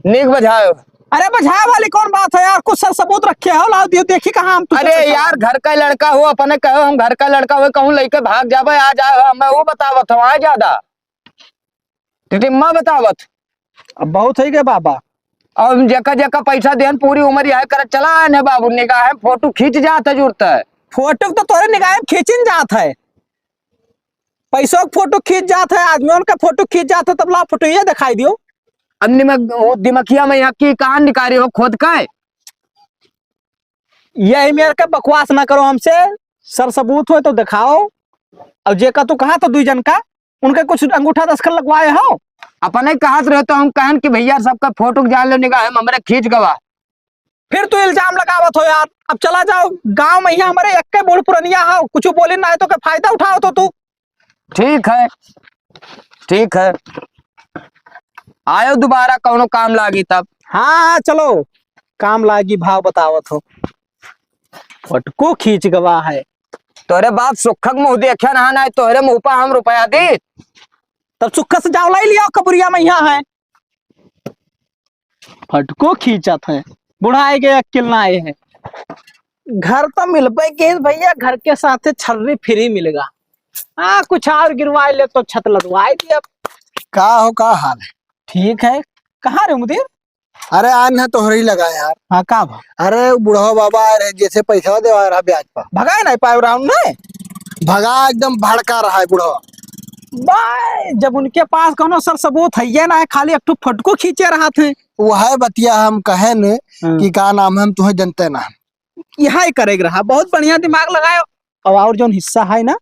नीक बझायो। अरे बझाए वाली कौन बात है यार, कुछ सर सबूत रखे हो, लाओ दियो, देखी कहाँ हम तुझे अरे पैसा यार, घर का लड़का हो, अपने कहो हम घर का लड़का हो, कहूँ लइके भाग जाबे, आ जाए हो, हमें वो बतावत हो, आ ज्यादा। टिटिम्मा बतावत। अब बहुत होई गए बाबा। अब जेका जेका पैसा देन पूरी उम्र यह करत चला आन है बाबू, निगाह में फोटो खींच जात है जुरत है। फोटो तो तोरे निगाह में खींचिन जात है, पैसों के फोटो खींच जात है, आदमियों का फोटो खींच जात है, तब ला फोटो ये दिखाई दियो। अब निमक, वो दिमकिया में यहाँ की कहाँ निकारी हो खोद का है? यही मेरे का बकवास ना करो हमसे, सर सबूत हो तो दिखाओ। और जेका तू कहा तो दुई जन का उनके कुछ अंगूठा दस्तखत लगवाए हो? अपने कहत रहे तो हम कहन कि भैया सबका फोटो के जान लो निगाह में हमरे खींच गवा। फिर तू इल्जाम लगावत हो यार। अब चला जाओ गाँव में, यहाँ हमरे एक्के बूढ़ पुरनिया हो, कुछ बोली ना है तो के फायदा उठाओ तो तू। ठीक है, ठीक है, आयो दोबारा कौनो काम लागी तब। हाँ, हाँ, चलो, काम लागी, भाव बतावत हो। फटको खींच गवा है। तोरे बाप सुखक मुँह देखे ना, ना तोहरे मुँह पर हम रुपया दी। तब सुखक से जाओ लाई लियो, कबुरिया में यहाँ है। फटको खींचत है, बुढ़ाए गए, अक्किल ना आए है। घर तो मिलबे के भैया, घर के साथे छर्री फ्री मिलेगा। हाँ, कुछ और गिरवाए ले तो छत लदवाए दिया। का हो, का हाल है? ठीक है। कहाँ रे मुदीर? अरे, आन है तोहरे ही लगा यार। हाँ, का भा? अरे, वो बुढ़वा बाबा आए रहे, जैसे पैसा देवा रहा ब्याज पर। भगाए नहीं पाए रहा उन्हें? भगा, एकदम भड़का रहा है बुढ़वा। बा, जब उनके पास कौनो सर सबूत है ये ना है, खाली एक ठो फटको खींचे रहा थे। वह बतिया हम कहे ने हाँ। कि का नाम है, हम तुम्हें जनते ना। यहाँ ही करेक रहा, बहुत बढ़िया दिमाग लगायो। अब और जौन हिस्सा है ना,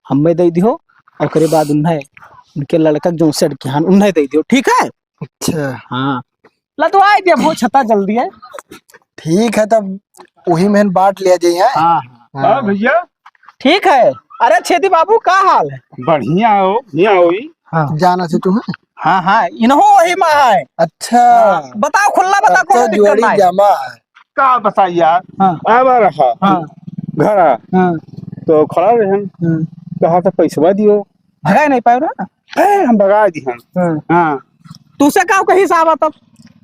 हमें दे दियो, ओकरे बाद उन्हें, उनके लड़का के जौन सेठ के हन, उन्हें दे दियो, ठीक है? अच्छा। हाँ, लदवाए दिया, बहुत छता जल्दी है। ठीक है, तब वही में बांट लिया जाए, हैं? हाँ, हाँ। हाँ। हाँ भैया। ठीक है। अरे छेदी बाबू, का हाल है? बढ़िया हो, बढ़िया हो ई। हाँ। जाना से तुम्हें? हाँ, हाँ, इनहो वही में है। अच्छा। हाँ, बताओ खुल्ला, बताओ, तब तो कोनो दिक्कत जोड़ी ना है। जमा है। का बताई यार? हाँ। आवा रहा। हाँ। घर आ। हाँ। तो खड़ा रहन। हाँ। कहा था पैसवा दियो। भगाए नहीं पाए ना? ए, हम भगा दी हम। हाँ। हाँ। तू से का कही साहब तब?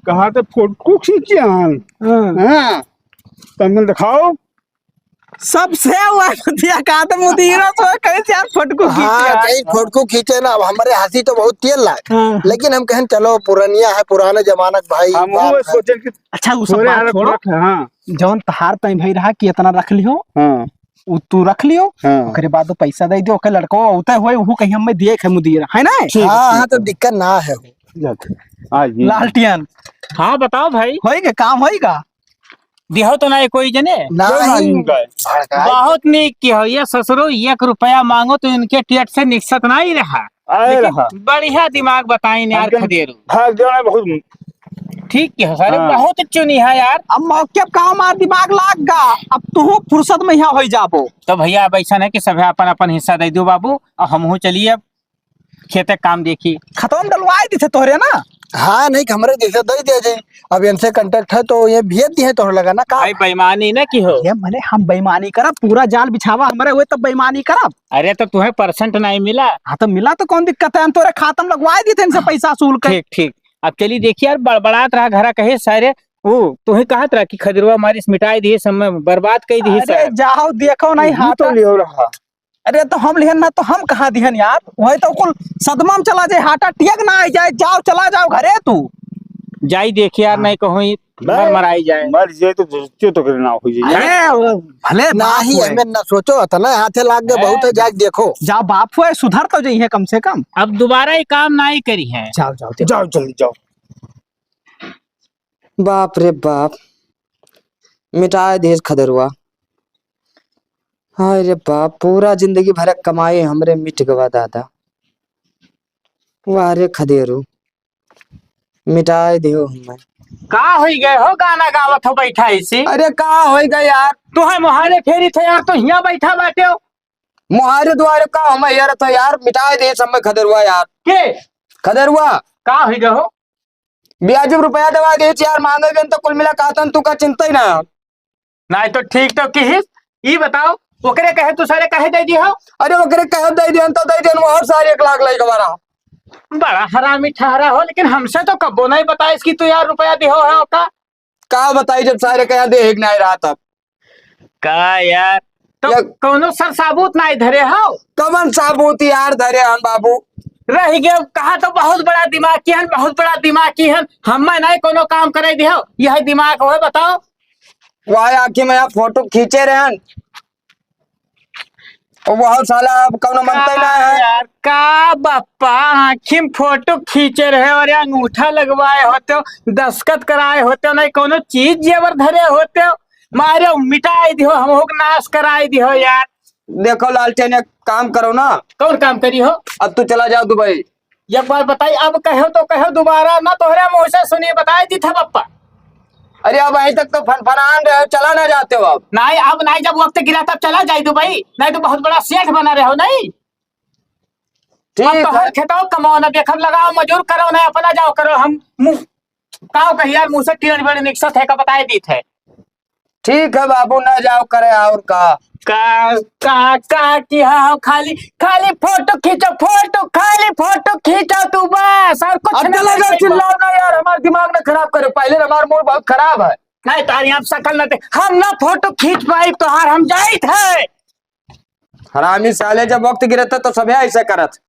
कहा था फोटो खींचे हन। हाँ। हाँ। तो हमने दिखाओ। सबसे हुआ दिया, कहा था मुदीरा तो कहीं से यार फटको खींचे हाँ, यार। कहीं फटको खींचे ना, अब हमारे हंसी तो बहुत तेज लाग। हाँ। लेकिन हम कहें चलो पुरानिया है, पुराने जमाना के भाई, हम बाप वो है। सोचे कि अच्छा, वो सब थोड़े बात आगे छोड़ो। फर्क है, हाँ। जौन तहार तय भाई रहा कि इतना रख लियो, हाँ। उ तू रख लियो, हाँ। ओकरे बाद वो पैसा दे दियो, ओकर लड़को उते होए, उहू कहीं हमें दिए के मुदीर, है ना? ठीक, हाँ, ठीक हाँ, तो है। दिक्कत ना है। जाते। आ, ये। लालटियन। हाँ, बताओ भाई। होइगा, काम होइगा? दिहो तो ना कोई जने? ना कोई ही। नहीं गए। भड़काए। बहुत नीक की हो, ये ससुरो एक रुपया मांगो तो इनके टेट से निकसत नहीं रहा। आए लेकिन रहा। बढ़िया दिमाग बताइन यार हमके खदेरू। भाग जाना बहुत। ठीक है सर, हाँ। बहुत चुनी है यार। अब मौके पे काम आ दिमाग लाग गा, अब तू फुर्सत में यहाँ हो जाबो। तो भैया अब ऐसा नहीं कि सभे अपन अपन हिस्सा दे दो बाबू, और हमहू चलिए अब खेते काम देखी। खतवन डलवाए दी थे तोहरे ना? हाँ, नहीं, हमरे जैसे दे दिया जाए। अब इनसे contact है तो ये भेज दिए तोहरे लगा ना का? भाई बेईमानी ना की हो। ये मने हम बेईमानी करब, पूरा जाल बिछावा हमरे हुए तब बेईमानी करब। अरे तो तुम्हें percent नहीं मिला? हाँ तो मिला तो कौन दिक्कत है, हम तोरे खाता में लगवाए दी थे इनसे हाँ। पैसा वसूल कर। ठीक, ठीक। अब चली देखी यार, बड़बड़ात रहा घरा कहे सारे, वो तुम्हें कहत रहा कि खदरवा मारिस मिटाए दिए, सब में बर्बाद कर दी अरे सारे। जाओ देखो नहीं, यही हाँ तो तो लियो रहा। अरे तो हम लिहन ना तो हम कहाँ दिहन यार, वही तो कुल सदमा में चला जाए, heart attack ना आ जाए, जाओ चला जाओ घरे तू। जाई देखी यार, हाँ। नहीं कहूँ ई नहीं, मर मराई जाए। मर जाए तो जो तो करे ना हो जाए। अरे वो भले बाप नहीं, होए। हमें ना सोचो, इतना हाथे लाग गए, बहुत है, हैं? जाके देखो। जाओ बाप होए, सुधर तो जाइए कम से कम। अब दोबारा ये काम ना ही करी है। जाओ, जाओ, जाओ। जाओ, जल्दी जाओ। बाप रे बाप, मिटाए देस खदरवा। हाय रे बाप, पूरा जिंदगी भर क कमाई हमरे मिट गवा दादा। वाह रे खदेरू, मिटाए देहो हमें। का होई गए हो, गाना गावत हो बैठा ऐसे? अरे का होई गए यार? तू है मोहारे फेरी थे यार, तो हियाँ बैठा बाटे हो। मोहारे दुआरे का हम यार, तो यार मिटाए देस हमें खदरवा यार। के? खदरवा। का होई गए हो? ब्याज में रुपया दवा देस यार, मांगे बिन तो कुल मिला कहतन तू का चिंता ही ना। नाहीं तो ठीक तो किहिस, ई बताओ, ओकरे कहे तू सारे कहे दे दिहो? अरे ओकरे कहे दे दिहन तो दे दिहन, वो हर सारे एक लाख लइके बारा। बड़ा हरामी ठहरा हो, लेकिन हमसे तो कब्बो नहीं बताइस कि तू यार रुपया दिहो है ओका। का बताई जब सारे कहे दे एक नहीं रहा तब। का यार, तो या कौनो सर साबूत नहीं धरे हो? कवन साबूत यार धरे हन बाबू? रह गए, कहा तो बहुत बड़ा दिमाग की हन, बहुत बड़ा दिमाग की हन, हमें नहीं कोनो काम करे दिहो, यह दिमाग हो बताओ। वाह, आखिर में आप फोटो खींचे रहन, और वह साला अब कौनो मनते ना है। यार, का बापा, आँखी में फोटो खींचे रहे और ये अंगूठा लगवाए होते हो, दस्तखत कराए होते हो, नहीं कोनो चीज जेवर धरे होते हो, मारे मिटाए दिहो, हम हो नाश कराए दिहो यार। देखो लालटेन, एक काम करो ना। कौन काम करी हो? अब तू चला जाओ दुबई। एक बार बताई, अब कहो तो कहो, दोबारा ना तोहरे मुँह से सुनी, बताई दी था बप्पा। अरे, अब अहीं तक तो फनफनान रहे हो, चला ना जाते हो अब? नहीं, अब नहीं, जब वक्त गिरा तब चला जाई दुबई, नहीं तो बहुत बड़ा सेठ बना रहे हो, नहीं? ठीक अब तो है। हर खेतवा कमाओ ना, देखब लगाओ, मजूर करो ना, अपना जाओ करो, हम मुँह, काव कही यार, मुँह से टीण बेड़ निकसत है का बताए दीत है। ठीक है बाबू, ना जाओ करे और का। का, का, का किहा हो, खाली, खाली फोटो खींचो, फोटो, खाली फोटो खींचो तू बस, और कुछ अब नहीं चला जाओ, करना। चिल्लाओ ना यार, हमार दिमाग ना खराब करे, पहले हमार मूड बहुत खराब है। नहीं तारी आप शकल न दे, हम ना फोटो खींच पाई तोहार, हम जाइत है। हरामी साले, जब वक्त गिरत है तो सभे ऐसे करत।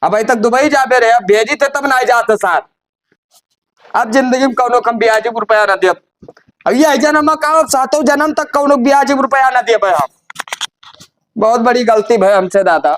अब अहीं तक दुबई जाबे रहे, अब भेजी थे तब ना जात साथ। अब जिंदगी में कौनो कम ब्याजी रुपया ना देब। अब ये जन्म का, अब सातों जन्म तक कौनो ब्याजी रुपया ना देब हम। बहुत बड़ी गलती भय हमसे दादा।